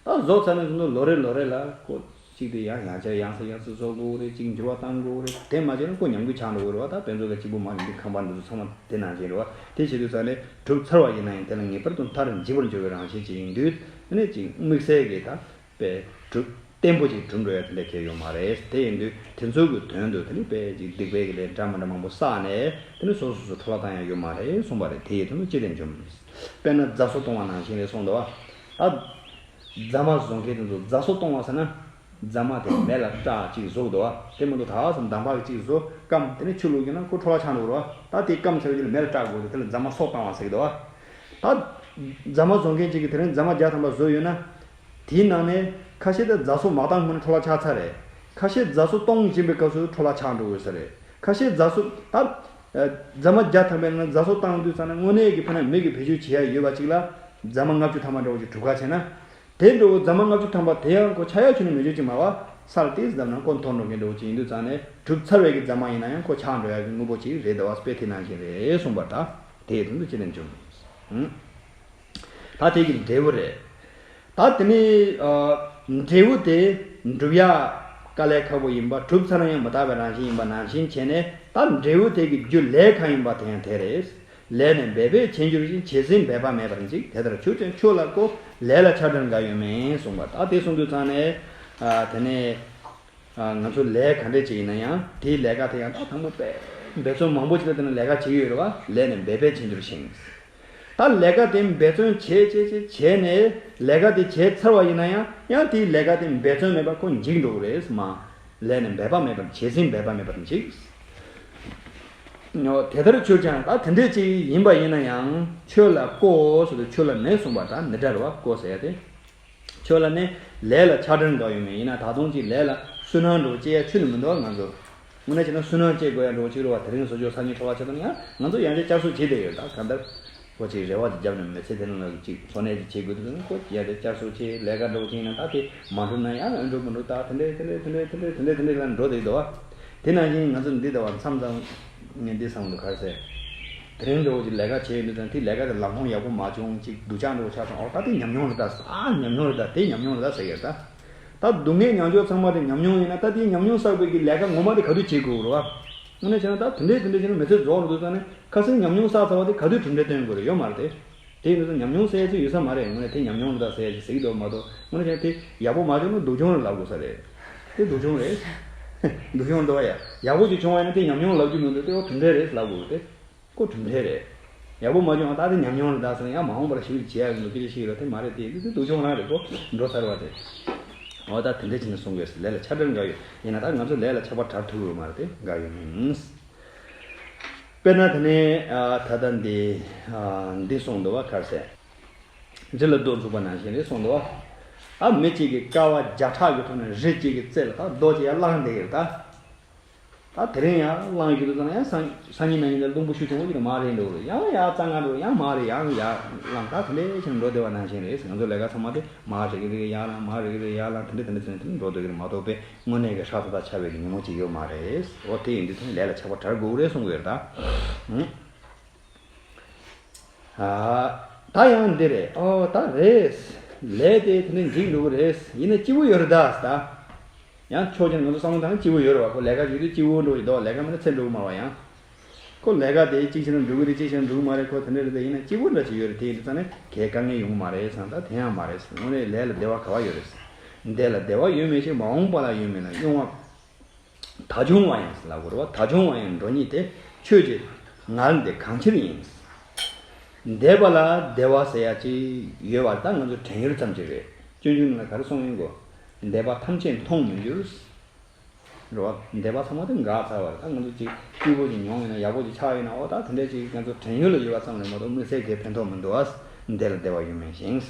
བ། ད་བཟོ་ཚར་ནས་བཟུང་ནས་ལོ་རེ་ལོ་རེ་ལ་ཁོ་གཅིག་དེ་ཡང་ཡང་བསྐྱར་ཡང་སེ་ཡང་སེ་བཟོ་དགོས་རེད། གཅིག་འགྱུར་བ་གཏང་དགོས་རེད། དེ་མ་བྱས་ན་ཁོ་ཉམས་རྒུད་ཆགས་འགྲོ་གི་རེད་བ། ད་དཔེ་མཛོད་ལ་གཅིག་པུ་མ་རེད། འདི་ཁང་པ་འདི་ཚོ་ཚང་མ་དེ་ནང་བཞིན་རེད་བ། དེ་བྱེད་དུས་ཙང་ནས་གྲུབ་ཚར་བ་ཡིན་ན་ཡང་དེ་ལ་ངེས་པར་དུ་མཐར་འཇིག་པར་འགྱུར་བའི་རང་བཞིན་ཅིག་ཡིན་དུས་དེ་ནས་གཅིག་དམིགས་བསལ་གྱི་ད། པའི་གྲུབ་བརྟན་པོ་ཅིག་གྲུབ་འགྲོ་ཡ་དེ་འདྲ་གལ་ཡོད་མ་རེད། དེ་ཡིན་དུས་དེ་ཚོ་གི་དོན་དུ་དེ་ནི་དཔེ་ཅིག་སྡིག་པའི་གི་ལས་འདྲ་མི་འདྲ་མང་པོ་བསགས་ནས་དེ་ནི་སོ་སོ་སོ་འཕྲོ་བརླག་བཏང་ཡ་ཡོད་མ་རེད་གསུངས་པ་རེད། དེ་ཡི་དོན་དུ་ཅི་སྟེ་འབྱུང་། དཔེར་ན་རྫ་སོ་གཏོང་བ་ནང་བཞིན་རེད་གསུངས་འདུག་བ། ད་རྫ་མ་བཟོ་མཁན་དེ་ཚོ་རྫ་སོ་གཏོང་བ་ཟེར་ན་རྫ་མ་དེ་མེ་ལ་སྲེག་ཅིག་བཟོ་འདུག་བ། དེ་མ་གཏོགས་ད་ག་ས་འདམ་བག་གི་ཅིག་བཟོ་སྐམ་དེ་ནི་ཆུ་བླུགས་རྒྱུ་ན་ཁོ་འཕྲོ་བརླག་ཆགས་འགྲོ་གི་རེད་བ། ད་དེ་སྐམ་ཚར་བའི་རྗེས་ལ་མེ་ལ་སྲེག་དགོས་ཏེ་དེ་ལ་རྫ་མ་སོ་བཏང་བ་ཟེར་གི་འདུག་བ། ད་རྫ་མ་བཟོ་མཁན་ཅིག་གིས་དེ་རིང་རྫ་མ་བརྒྱ་ཐམ་པ་བཟོས་ཡོད་ན། དེའི་ནང་ནས་ཁ་ཤས་དེ་རྫ་སོ་མ་བཏང་སྔོན་ནས་འཕྲོ་བརླག་ཆགས་ཚར་རེད། ཁ་ཤས་རྫ་སོ་གཏོང་བཞིན་པའི་སྐབས་སུ་འཕྲོ་བརླག་ཆགས་འགྲོ་དགོས་ས་རེད། ཁ་ཤས་རྫ་སོ་ད། རྫ་མ་བརྒྱ་ཐམ་པའི་ནང་རྫ་སོ་བཏང་དུས་ཙམ་ན་དངོས་གནས་ཀྱི་ཕན་ན་མི་གི་བེད་སྤྱོད་བྱེད་ཡ་ཡོད་པ་ཅིག་ལ། རྫ་མ་ལྔ་བཅུ་ཐམ་པ་འདྲ་བོ་ཅིག་གྲུབ་ཁ་བྱས་ན། དེ་འདྲ་བོ་རྫ་མ་ལྔ་བཅུ་ཐམ་པ་དེ་ཡང་ཁོ་ཆག་ཡ་ཁྱོན་ནས་མེད་རྒྱུ་ཅིག་མ་བ། ས་ལ་ཏོག་ཙམ་བརྡབས་ན་ཁོ་འཐོར་འགྲོ་མཁན་འདྲ་བོ་ཅིག་ཡིན་དུས་ཙམ་ནས་གྲུབ་ཚར་བའི་གི་རྫ་མ་ཡིན་ན་ཡང་ཁོ་ཆག་འགྲོ་ཡ་གི་དངོས་པོ་ཅིག་རེད་འདུག་བ། དཔེ་དེ་ནང་བཞིན་རེད་གསུངས་པ་འདྲ། དེ་ཡི་དོན་དུ་ཅི་ལས་འབྱུང་། ད་དེ་གི་འབྲས་བུ་རེད། ད་དེ་ནི་འབྲས་བུ་དེ་འགྲུབ་ཡ་དཀའ་ལས་ཁག་པོ་ཡིན་པ། གྲུབ་ཚར་ན་ཡང་མི་རྟག་པའི་རང་བཞིན་ཡིན་པ་ནང་བཞིན་བྱས་ནས། ད་འབྲས་བུ་དེ་གི་རྒྱུ་ལས་གང་ཡིན་པ་དེ་ཡང་དེ་རེད། ལས་ནི་འབད་པས་བྱེད་འགྱུར་ཞིང་། བྱས་ཟིན་འབད་པ་མེད་པར་འཇིག་དེ་ལྟར་ཆོས་ཅན་ཆོས་ལ་གོ། ལས་ལ་ཆགས་བྲལ་འགའ་ཡོད་མིན་གསུངས་པ། ད་དེ་གསུངས་དུས་ཙང་ནས། དེ་ནས། ང་ཚོ་ལས་ག་འདྲས་ཅིག་ཡིན་ན་ཡང་དེའི་ལས་ཀ་དེ་ཡང་ད་དང་པོ་དཔེ་འབད་བརྩོན་མང་པོ་ཅིག་ལ་བརྟེན་ནས་ལས་ཀ་བྱེད་ཀྱི་ཡོད་རེད་བ། ལས་ནི་འབད་པས་བྱེད་འགྱུར་ཞིང་། ད་ལས་ཀ་དེ་འབད་བརྩོན་བྱས་བྱས་བྱས་བྱས་ནས་ལས་ཀ་དེ་བྱས་ཚར་བ་ཡིན་ན་ཡང་ཡང་དེའི་ལས་ཀ་དེ་འབད་བརྩོན་མེད་པར་ཁོ་འཇིག་འགྲོ་གི་རེད་ཟེར་མ། ལས་ནི་འབད་པ་མེད་པར་བྱས་ཟིན་འབད་པ་མེད་པར་འཇིག་དེ་ལྟར་ཆོས་ཅན། ད་དེ་འདྲས་ཅིག་ཡིན་པ་ཡིན་ན་ཡང་ཆོས་ལ་གོ་ཟེར་དུས་ཆོས་ལ་མེད་གསུངས་པ་ད་འདི་འདྲ་རེད་བ། གོ་ཟེར་ཡ་དེ། ཁྱོད་ལ་ནི་ལས་ལ་ཆགས་བྲལ་འགའ་ཡོད་མེད། ཡིན་ན་ད་དུང་ཅིག་ལས་ལ་སུན་སྣང་འགྲོ་བྱེད་ཡ་ཁྱོན་ནས་མི་འདུག་ང་ཚོ་དངོས་གནས་བྱས་ན་སུན་སྣང་སྐྱེ་དགོས་ཡ་འགྲོ་ཅིག་རེད་བ། དེ་རིང་བཟོ་ཆོག་སང་ཉིན་འཕྲོ་བརླག་ཆགས་དང་ཡང་ང་ཚོ་ཡང་བསྐྱར་བསྐྱར་གསོ་བྱེད་བསྡད་ཡོད། ད་གང་ལྟར་ ཁོ་ཅིག་རེ་བ་ཅིག་བརྒྱབ་ནས་མི་ཚེ་དེ་ནང་ལ་ཅིག་འཚོ་གནས་ཅིག་བྱེད་དགོས་དུས་ཁོ་ཡ་དེ་བསྐྱར་གསོ་བྱེད་ལས་ཀ་འགྲོ་གི་ཡིན་ན་ད་དེ་མ་འགྲུབ་ན་ཡང་ཨ་འགྲོ་མི་འགྲོ་ད་དེ་འདྲས་དེ་འདྲས་དེ་འདྲས་དེ་འདྲས་དེ་འདྲས་ལ་འགྲོ་བསྡད་འདུག་བ། དེ་ནང་བཞིན་ང་ཚོ་འདི་ཟླ་བ་མཚམས་མཚམས་ངས་འདི་བསམ་འདུག་ག་རེ་ཟེར། དེ་རིང་འདྲ་བོ་ཅིག་ལས་ཀ་བྱས་ཡོད་དུས་ཙང་དེ་ལས་ཀ་དེ་ལམ་ལྷོང་ཡག་པོ་མ་བྱུང་ཅིག་སྡུག་ཅག་འདྲ་བོ་ཆགས་སོང་ཨོ་ད་དེ་ཉམས་མྱོང་རེད་ད་ཨ་ཉམས་མྱོང་རེད་ད་དེ་ཉམས་མྱོང་རེད་ད་ཟེར་གི་རེད་ད། ད་སྡུག་བསྔལ་མྱོང་ཕྱོགས་ཚང་མ་དེ་ཉམས་མྱོང་ཡིན་ན་ད་དེའི་ཉམས་མྱོང་བསགས་པའི་གི་ལས་ཀ་ངོ་མ་དེ་ག་དུས་བྱེད་དགོས་རེད་བ། དངོས་གནས་བྱས་ན་ད་དེ་འདྲས་དེ་འདྲས་བྱས་ན་མི་ཚེ་རྫོགས་འགྲོ་དུས་ཙང་ནས་ཁ་སང་ཉམས་མྱོང་བསགས་ཚར་བ་དེ་ག་དུས་གྲུབ་འབྲས་སྟོན་དགོས་རེད་ཡོད་མ་རེད་དེ། དེ་ཡིན་དུས་ཙང་ཉམས་མྱོང་ཟེར་ཡ་ཅིག་ཡོད་ས་མ་རེད་དངོས་གནས་དེ་ཉམས་མྱོང་རེད་ད་ཟེར་ཡ་ཅིག་ཟེར་གི་འདུག་མ་གཏོགས་དངོས་གནས་བྱས་ན་དེ་ཡག་པོ་མ་བྱུང་ན་སྡུག་གྱོང་རེད་ལབ་དགོས་ས་རེད། དེ་སྡུག་གྱོང་རེད། སྡུག་གྱོང་འདུག་བ་ཡ། ཡག་པོ་ཅིག་བྱུང་བ་ཡིན་ན་དེ་ཉམས་མྱོང་ལབ་རྒྱུ་མི་འདུག་དེ་འོ་གྲུབ་འབྲས་རེད་ལབ་དགོས་རེད་དེ། ཁོ་གྲུབ་འབྲས་རེད། ཡག་པོ་མ་བྱུང་བ་ད་དེ་ཉམས་མྱོང་རེད་ད་ཟེར་ན་ཡང་མ་འོངས་པར་ཞིག་བྱེད་ཡག་གི་ལུགས་སྐད་ཆ་ཞིག་ཡོད་ར་དེ་མ་རེད་དེ་དེ་དེ་སྡུག་གྱོང་རང་རེད་ཁོ་འགྲོ་ཚར་བ་དེ། འོ་ད་དེ་འདྲ་བྱས་ནས་གསུང་དགོས་ཟེར་ལས་ལ་ཆ་འདྲ་འགའ་ཡོད་ཡིན་ན་ད་ང་ཚོ་ལས་ལ་ཆགས་པ་དྲག་ཐུབ་ཡོད་མ་རེད་དེ་འགའ་ཡོད་མིན། དཔེར་ན་དེ་ནས་ཨ་ད་ལྟ་འདི་ཨ་འདི་གསུངས་འདུག་བ་ག་རེ་ཟེར། རི་ལ་རྡོ་འཛུགས་པ་ནང་བཞིན་རེད་གསུངས་འདུག་བ། ཨ་མི་གཅིག་གིས་ཀ་བ་བརྒྱ་ཕྲག་གི་ཐོག་ནས་རི་གཅིག་གི་རྩེ་ལ་ད་རྡོ་གཅིག་ཡར་བསླངས་བསྡད་ཡོད་ད། ད་དེ་རིང་ཡར་བསླངས་ཡོད་དུས་ཙང་ཡང་སང་སང་ཉིན་གནངས་ཉིན་ལ་རླུང་བུ་ཤུགས་ཆེན་པོ་ཅིག་ལ་མར་རེད་འགྲོ་རེད་ཡང་ཡར་རྩ་ང་འགྲོ་ཡང་མར་རེད་ཡང་ཡར་བསླངས་ད་དེ་འདྲའི་ཕྱིར་འགྲོ་བསྡད་པ་ནང་བཞིན་རེད་ང་ཚོ་ལས་ཀ་ཚང་མ་དེ་མར་རེ་གི་རེ་གི་ཡར་ལངས་མར་རེ་གི་རེ་གི་ཡར་ལངས་དེ་འདྲ་དེ་འདྲ་ཚོན་དེ་འགྲོ་སྡོད་ཀྱི་རེད་མ་གཏོགས་པས་དངོས་གནས་ཀྱི་ཧྲག་ཐག་ཐག་ཆགས་པའི་གི་ཉིན་མོ་ཅིག་ཡོད་མ་རེད། འོ་དེ་ཡིན་དུས་ཚང་ལས་ལ་ཆགས་པ་དྲག་དགོས་རེད་གསུང་གི་ཡོད་རེད་ད། ཨ། ད་ཡང་འདི་རེད། ཨོ་ད་རེད། ལས་དེ་དེ་འདྲ་འཇིག་འགྲོ་གི་རེད། ཡིན་ན་སྐྱིད་པོ་ཡོད་རེད་ད་ཟེར་ད། ཡང་ཕྱོགས་གཅིག་ནས་ང་ཚོ་བསམ་བློ་བཏང་ན་སྐྱིད་པོ་ཡོད་རེད་བ་ཁོ་ལས་ཀ་བྱེད་དུས་སྐྱིད་པོ་འགྲོ་ཡི་འདུག་ལས་ཀ་མེད་ན་ཚེ་འགྲོ་གི་མ་རེད་བ་ཡང་། ཁོ་ལས་ཀ་དེ་གཅིག་བྱས་ན་འགྲོ་གི་རེད་གཅིག་བྱས་ན་འགྲོ་གི་མ་རེད་ཁོ་དེ་འདྲ་རེད་ད་ཡིན་ན་སྐྱིད་པོ་འདྲ་ཅིག་ཡོད་རེད་དེ་ཡིན་དུས་ཙང་ནས་གའི་དཀའ་ངལ་ཡོང་གི་མ་རེད་བསམ་ད་དེ་ཡང་མ་རེད་དངོས་གནས་ལས་ལ་བདེ་བ་ག་བ་ཡོད་རེད། འདི་ལ་བདེ་བ་ཡོད་མེད་ཅིག་མ་འོངས་པ་ལ་ཡོད་མེད་ལ་གཡེང་བ། ད་བྱུང་བ་ཡིན་ལབ་དགོས་རེད་བ། ད་བྱུང་བ་ཡིན་འགྲོ་ཉིད་དེ་ཆོས་ཀྱི་ངལ་འདི་གང་ཕྱིར་ཡིན། འདས་པ་ལ་བདེ་བ་ཟེར་ཡ་ཅིག་ཡོད་པ་ད་ང་ཚོ་དྲན་ཡུལ་ཙམ་ཅིག་རེད། སྤྱོད་འཇུག་ནང་ལ་ག་རེ་གསུངས་ཡོད་གོ། འདས་པ་ཐམས་ཅད་མཐོང་མི་འགྱུར། རེད་བ། འདས་པ་ཚང་མ་དེ་འགག་ཚར་བ་རེད་ད་ང་ཚོ་ཅིག་སྐྱིད་པོ་ཅིག་མྱོང་ཡོད་ན་ཡག་པོ་ཅིག་ཆགས་ཡོད་ན་ཨོ་ད་དེ་འདྲས་ཅིག་ང་ཚོ་དྲན་ཡུལ་ལ་ཡོད་པ་ཙམ་རེད་མ་གཏོགས་དམིགས་བསལ་གྱི་ཕན་ཐོགས་མི་འདུག་བ། འདས་ལ་བདེ་བ་ཡོད་མིན་ཞིང་།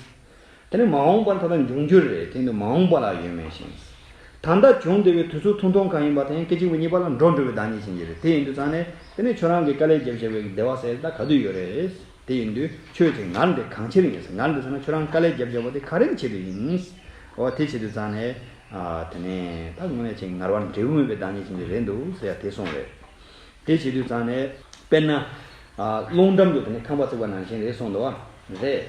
དེ་ནི་མ་འོངས་པར་ད་ལྟ་འབྱུང་འགྱུར་རེད་དེ་ནི་མ་འོངས་པ་ལ་ཡོད་མེད་ཞིང་། ད་ལྟ་བྱུང་བསྡད་པའི་དུས་ཚོད་ཐུང་ཐུང་གང་ཡིན་པ་དེ་ཡང་སྐད་ཅིག་མ་གཉིས་པ་ལ་འགྲོ་འགྲོ་བའི་བདག་ཉིད་ཅན་གྱི་རེད་དེ་ཡིན་དུས་ཙང་ནས་དེ་ནི་ཁྱོད་རང་གི་དཀའ་ལས་བརྒྱབ་བྱས་པའི་བདེ་བ་ཟེར་ད་ག་དུས་ཡོད་རེད། དེ་ཡིན་དུས་ཆོས་ཀྱི་ངལ་འདི་གང་ཕྱིར་ཡིན་ཟེར་ངལ་འདི་ཟེར་ན་ཁྱོད་རང་དཀའ་ལས་བརྒྱབ་བྱས་པ་དེ་ག་རེ་གི་ཆེད་དུ་ཡིན། འོ་དེ་བྱེད་དུས་ཙང་ནས་དེ་ནི་ད་དངོས་གནས་ཅིག་ངལ་བ་འབྲས་བུ་མེད་པའི་བདག་ཉིད་ཅན་གྱི་རེད་འདུག་ཟེར་ཡ་དེ་གསུངས་རེད། དེ་བྱེད་དུས་ཙང་ནས་དཔེར་ན། རླུང་འགྲམ་དུ་དེ་ནས་ཁང་པ་བརྩིགས་པ་ནང་བཞིན་རེད་གསུངས་འདུག་བ། རེད།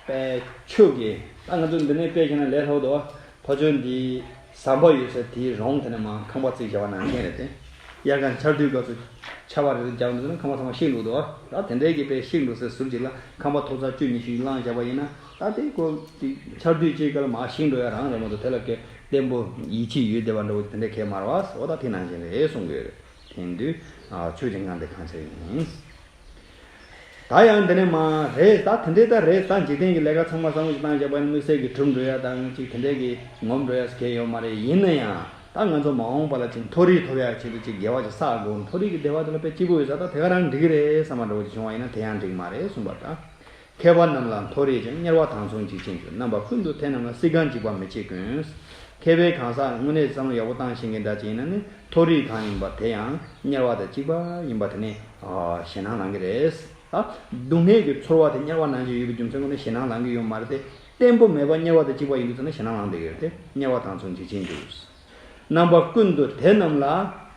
དཔེ་ཆོས་ཀྱི་ད་ང་ཚོ་འདི་ནས་དཔེ་བཞག་ན་ལས་སླ་བོ་འདུག་བ། ཕ་ཆོས་འདིའི་ཟམ་པ་ཡོད་ས་དེའི་རོང་དེ་ནས་མར་ཁང་པ་བརྩིགས་བཞག་པ་ནང་བཞིན་རེད་དེ། དབྱར་ཁ་ཆར་དུས་སྐབས་སུ་ཆར་པ་རེ་རེ་རྒྱག་འདུག་ན་ཁང་པ་ཚང་མ་བཤིག་འགྲོ་འདུག་བ། ད་དེ་འདྲའི་གི་དཔེ་བཤིག་འགྲོ་སའི་ཟུར་ཅིག་ལ་ཁང་པ་ཐོག་རྩེག་བཅུ་ཉི་ཤུ་ཞིག་བསླངས་བཞག་པ་ཡིན་ན་ད་དེ་ཁོ་དེ་ཆར་དུས་ཅིག་ག་ལ་མར་བཤིག་འགྲོ་ཡ་རང་རེད་མ་གཏོགས་དེ་ལ་གི་བརྟན་པོ་ཡིད་ཆེས་ཡོད་བསྡད་པ་འདྲ་བོ་དེ་འདྲ་གས་མ་རེད་བ། འོ་ད་དེ་ནང་བཞིན་རེད་གསུང་གི་ཡོད་རེད། དེང་དུས་ཆོས་ཀྱི་ངལ་འདི་གང་ཕྱིར་ཡིན། ད་ཡང་འདི་ནས་མ་རེད་ད་དེ་འདྲའི་ད་རེད་ད་འཇིག་རྟེན་གྱི་ལས་ཀ་ཚང་མ་བསམ་བློ་ཞིག་བཏང་བཞག་པ་ནི་དམིགས་བསལ་གྱི་གྲུབ་འགྲོ་ཡ་དང་ཅིག་དེ་འདྲའི་གི་ངོམ་འགྲོ་ཡ་གལ་ཡོད་མ་རེད། ཡིན་ན་ཡང་ད་ང་ཚོ་མ་འོངས་པ་ལ་ཅིག་མཐོ་རིས་ཐོབ་ཡ་ཆེད་དུ་ཅིག་དགེ་བ་ཅིག་བསགས་དགོས། མཐོ་རིས་ཀྱི་བདེ་བ་དེ་ལ་དཔེ་སྐྱིད་པོ་ཡོད་ས་ད་དེ་ག་རང་འགྲིག་གི་རེད་བསམ་པ་འདྲ་བོ་ཅིག་བྱུང་བ་ཡིན་ན་དེ་ཡང་འགྲིག་མ་རེད་གསུངས་པ་ད། མཁས་པ་རྣམས་ལ་མཐོ་རིས་ཀྱང་དམྱལ་བ་དང་མཚུངས་འཇིགས་ཆེན་གྱུར། རྣམ་པ་ཀུན་ཏུ་དེ་རྣམས་ལ་སྲིད་གང་འཇིགས་པ་མི་བྱེད་ཀུན། མཁས་པའི་གང་ཟག་དངོས་གནས་བསམ་བློ་ཡག་པོ་བཏང་ཤེས་མཁན་འདྲ་ཅིག་ཡིན་ན་ནི་མཐོ་རིས་གང་ཡིན་པ་དེ་ཡང་དམྱལ་བ་དང་གཅིག་པ་ཡིན་པ་དེ་ནི་ཞེད་སྣང་ལངས་ཀྱི་རེད། ད་སྡུག་བསྔལ་གྱི་ཚོར་བ་དེ་དམྱལ་བ་ནང་བཞིན་ཡོད་པའི་རྒྱུ་མཚན་ཁོ་ནི་ཞེད་སྣང་ལངས་ཀྱི་ཡོད་མ་རེད་དེ། བརྟན་པོ་མེད་པ་དམྱལ་བ་དང་གཅིག་པ་ཡིན་དུས་ཙམ་ན་ཞེད་སྣང་ལངས་བསྡད་ཀྱི་རེད་དེ་དམྱལ་བ་དང་མཚུངས་འཇིགས་ཆེན་གྱུར། རྣམ་པ་ཀུན་ཏུ་དེ་རྣམས་ལ།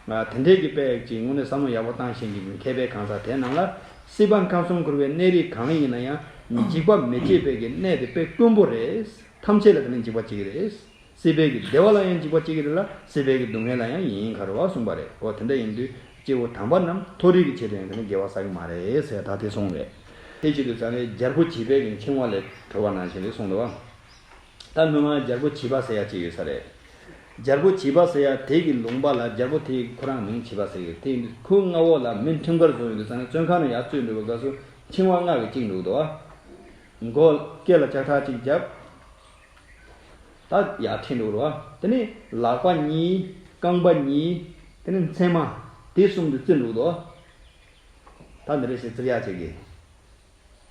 དེ་འདྲའི་གི་དཔེ་ཅིག་དངོས་གནས་བསམ་བློ་ཡག་པོ་བཏང་ཤེས་ཀྱི་མཁས་པའི་གང་ཟག་དེ་རྣམས་ལ། སྲིད་པ་ཁམས་གསུམ་འཁོར་བའི་གནས་རིས་གང་ཡིན་ན་ཡང་འཇིགས་པ་མི་བྱེད་པའི་གི་གནས་དེ་དཔེ་དཀོན་པོ་རེད། ཐམས་ཅད་ལ་དེ་ནི་འཇིགས་པ་སྐྱེ་གི་རེད། སྲིད་པའི་གི་བདེ་བ་ལ་ཡང་འཇིགས་པ་སྐྱེ་གི་རེད་ལ་སྲིད་པའི་གི་སྡུག་བསྔལ་ལ་ཡང་ཡིན་ཡིན་ཁ་རུ་བ་གསུངས་པ་རེད། འོ་དེ་འདྲ་ཡིན་དུས་སྐྱེ་བོ་དམ་པ་རྣམས་མཐོ་རིས་ཀྱི་ཆེད་དུ་ཡང་དེ་ནི་དགེ་བ་བསགས་ཀྱི་མ་རེད་ཟེར་ད་དེ་གསུངས་རེད། དེ་བྱེད་དུས་ཙང་ནས་རྒྱལ་པོ་བྱིས་པའི་གི་འཆིང་བ་ལས་གྲོལ་བ་ནང་བཞིན་རེད་གསུངས་འདུག་བ། ད་སྔོན་མ་རྒྱལ་པོ་བྱིས་པ་ཟེར་ཡ་ཅིག་ཡོད་ས་རེད། རྒྱལ་པོ་བྱིས་པ་ཟེར་ཡ་དེ་གི་ལུང་པ་ལ་རྒྱལ་པོ་དེ་ཁོ་རང་མིང་བྱིས་པ་ཟེར་གི་དེ་ཡིན་དུས་ཁོའི་མངའ་འོག་ལ་མི་ཁྲིམས་འགལ་བཟོ་ཡོང་དུས་ཙང་ནས་བཙོན་ཁང་ནང་ཡར་བཙོན་འགྲོ་བའི་སྐབས་སུ་འཆིང་བ་ལྔ་གིས་བཅིངས་འདུག་བ། མགོ་སྐེ་ལ་ལྕགས་ཐག་ཅིག་བརྒྱབ། ད་ཡར་ཁྲིད་འགྲོ་རོགས། དེ་ནས་ལག་པ་གཉིས། རྐང་པ་གཉིས། དེ་ནས་མཚན་མ། དེ་གསུམ་དུ་བརྩི་འགྲོ་འདུག་ད་འདི་འདྲ་ཞིག་བརྩི་ཡག་བྱེད་ཀྱི།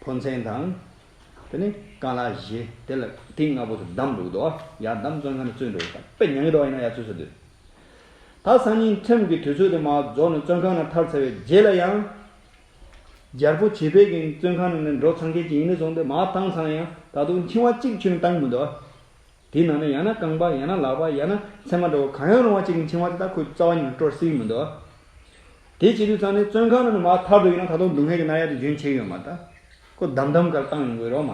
ཕོ་མཚན་དང་། དེ་ནས་རྐང་ལག་བཞི། དེ་ལ་དེ་ལྔ་པོ་དེ་བསྡམས་འགྲོ་འདུག་ཡར་བསྡམས་བཙོན་ཁང་ནས་བཙོན་འགྲོ་འདུག་དཔེ་ཉན་གྱི་འདུག་ཡིན་ན་ཡར་བཙོན་ཟེར་དུས། ད་སང་ཉིན་ཁྲིམས་ཀྱི་དུས་ཚོད་དེ་མར་རྫོགས་ནས་བཙོན་ཁང་ནས་ཐར་ཚར་བའི་རྗེས་ལ་ཡང་། རྒྱལ་པོ་བྱེད་པའི་གི་བཙོན་ཁང་ནང་ནས་འགྲོ་ཚང་མཁན་ཅིག་ཡིན་ནས་བཟུང་སྟེ་མར་བཏང་ཚང་ཡང་ད་དུང་འཆིང་བ་གཅིག་ཁྱོན་བཏང་མི་འདུག་དེའི་ནང་ནས་ཡང་ན་རྐང་པ་ཡང་ན་ལག་པ་ཡང་ན་མཚན་མ་འདྲ་བོ་གང་ཡང་རུང་བ་གཅིག་གི་འཆིང་བ་དེ་ད་ཁོས་རྩ་བ་ཉིད་ནས་སྤྲོད་སྲིད་མི་འདུག་དེ་བྱེད་དུས་ཙང་ནས་བཙོན་ཁང་ནང་ནས་མར་ཐར་འདུག་ཡིན་ན་ད་དུང་སྡུག་བསྔལ་གྱི་མནར་གཡག་དེ་རྒྱུན་ཆད་ཡོད་མ་རེད། ད་ཁོ་དམ་དམ་ཀར་བཏང་ཡོང་གི་ཡོད་རེད་མ།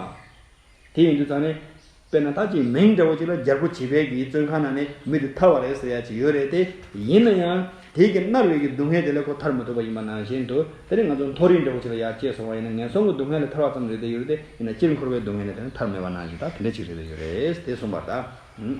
དེ་ཡིན་དུས་ཙང་ནས་དཔེར་ན་ད་ཅིག་མིང་འདྲ་བོ་ཅིག་ལ་རྒྱལ་པོ་བྱེད་པའི་གི་བཙོན་ཁང་ནང་ནས་མི་དེ་ཐར་བ་རེད་ཟེར་ཡ་ཅིག་ཡོད་རེད་དེ། ཡིན་ན་ཡང་དེ་གི་མནར་བའི་གི་སྡུག་བསྔལ་དེ་ལས་ཁོ་ཐར་མི་ཐུབ་པ་ཡིན་པ་ནང་བཞིན་དུ་དེ་ནི་ང་ཚོ་མཐོ་རིས་འདྲ་བོ་ཅིག་ལ་ཡར་སྐྱེས་སོང་བ་ཡིན་ན་ངན་སོང་གི་སྡུག་བསྔལ་ལས་ཐར་བ་ཙམ་རེད་དེ་ཡོད་རེད་དེ། ཡིན་ན་སྤྱིར་འཁོར་བའི་སྡུག་བསྔལ་ལས་དེ་ནི་ཐར་མེད་པ་ནང་བཞིན་ད་དེ་འདྲ་ཅིག་རེད་དེ་ཡོད་རེད་དེ་གསུངས་པ་རེད་ད།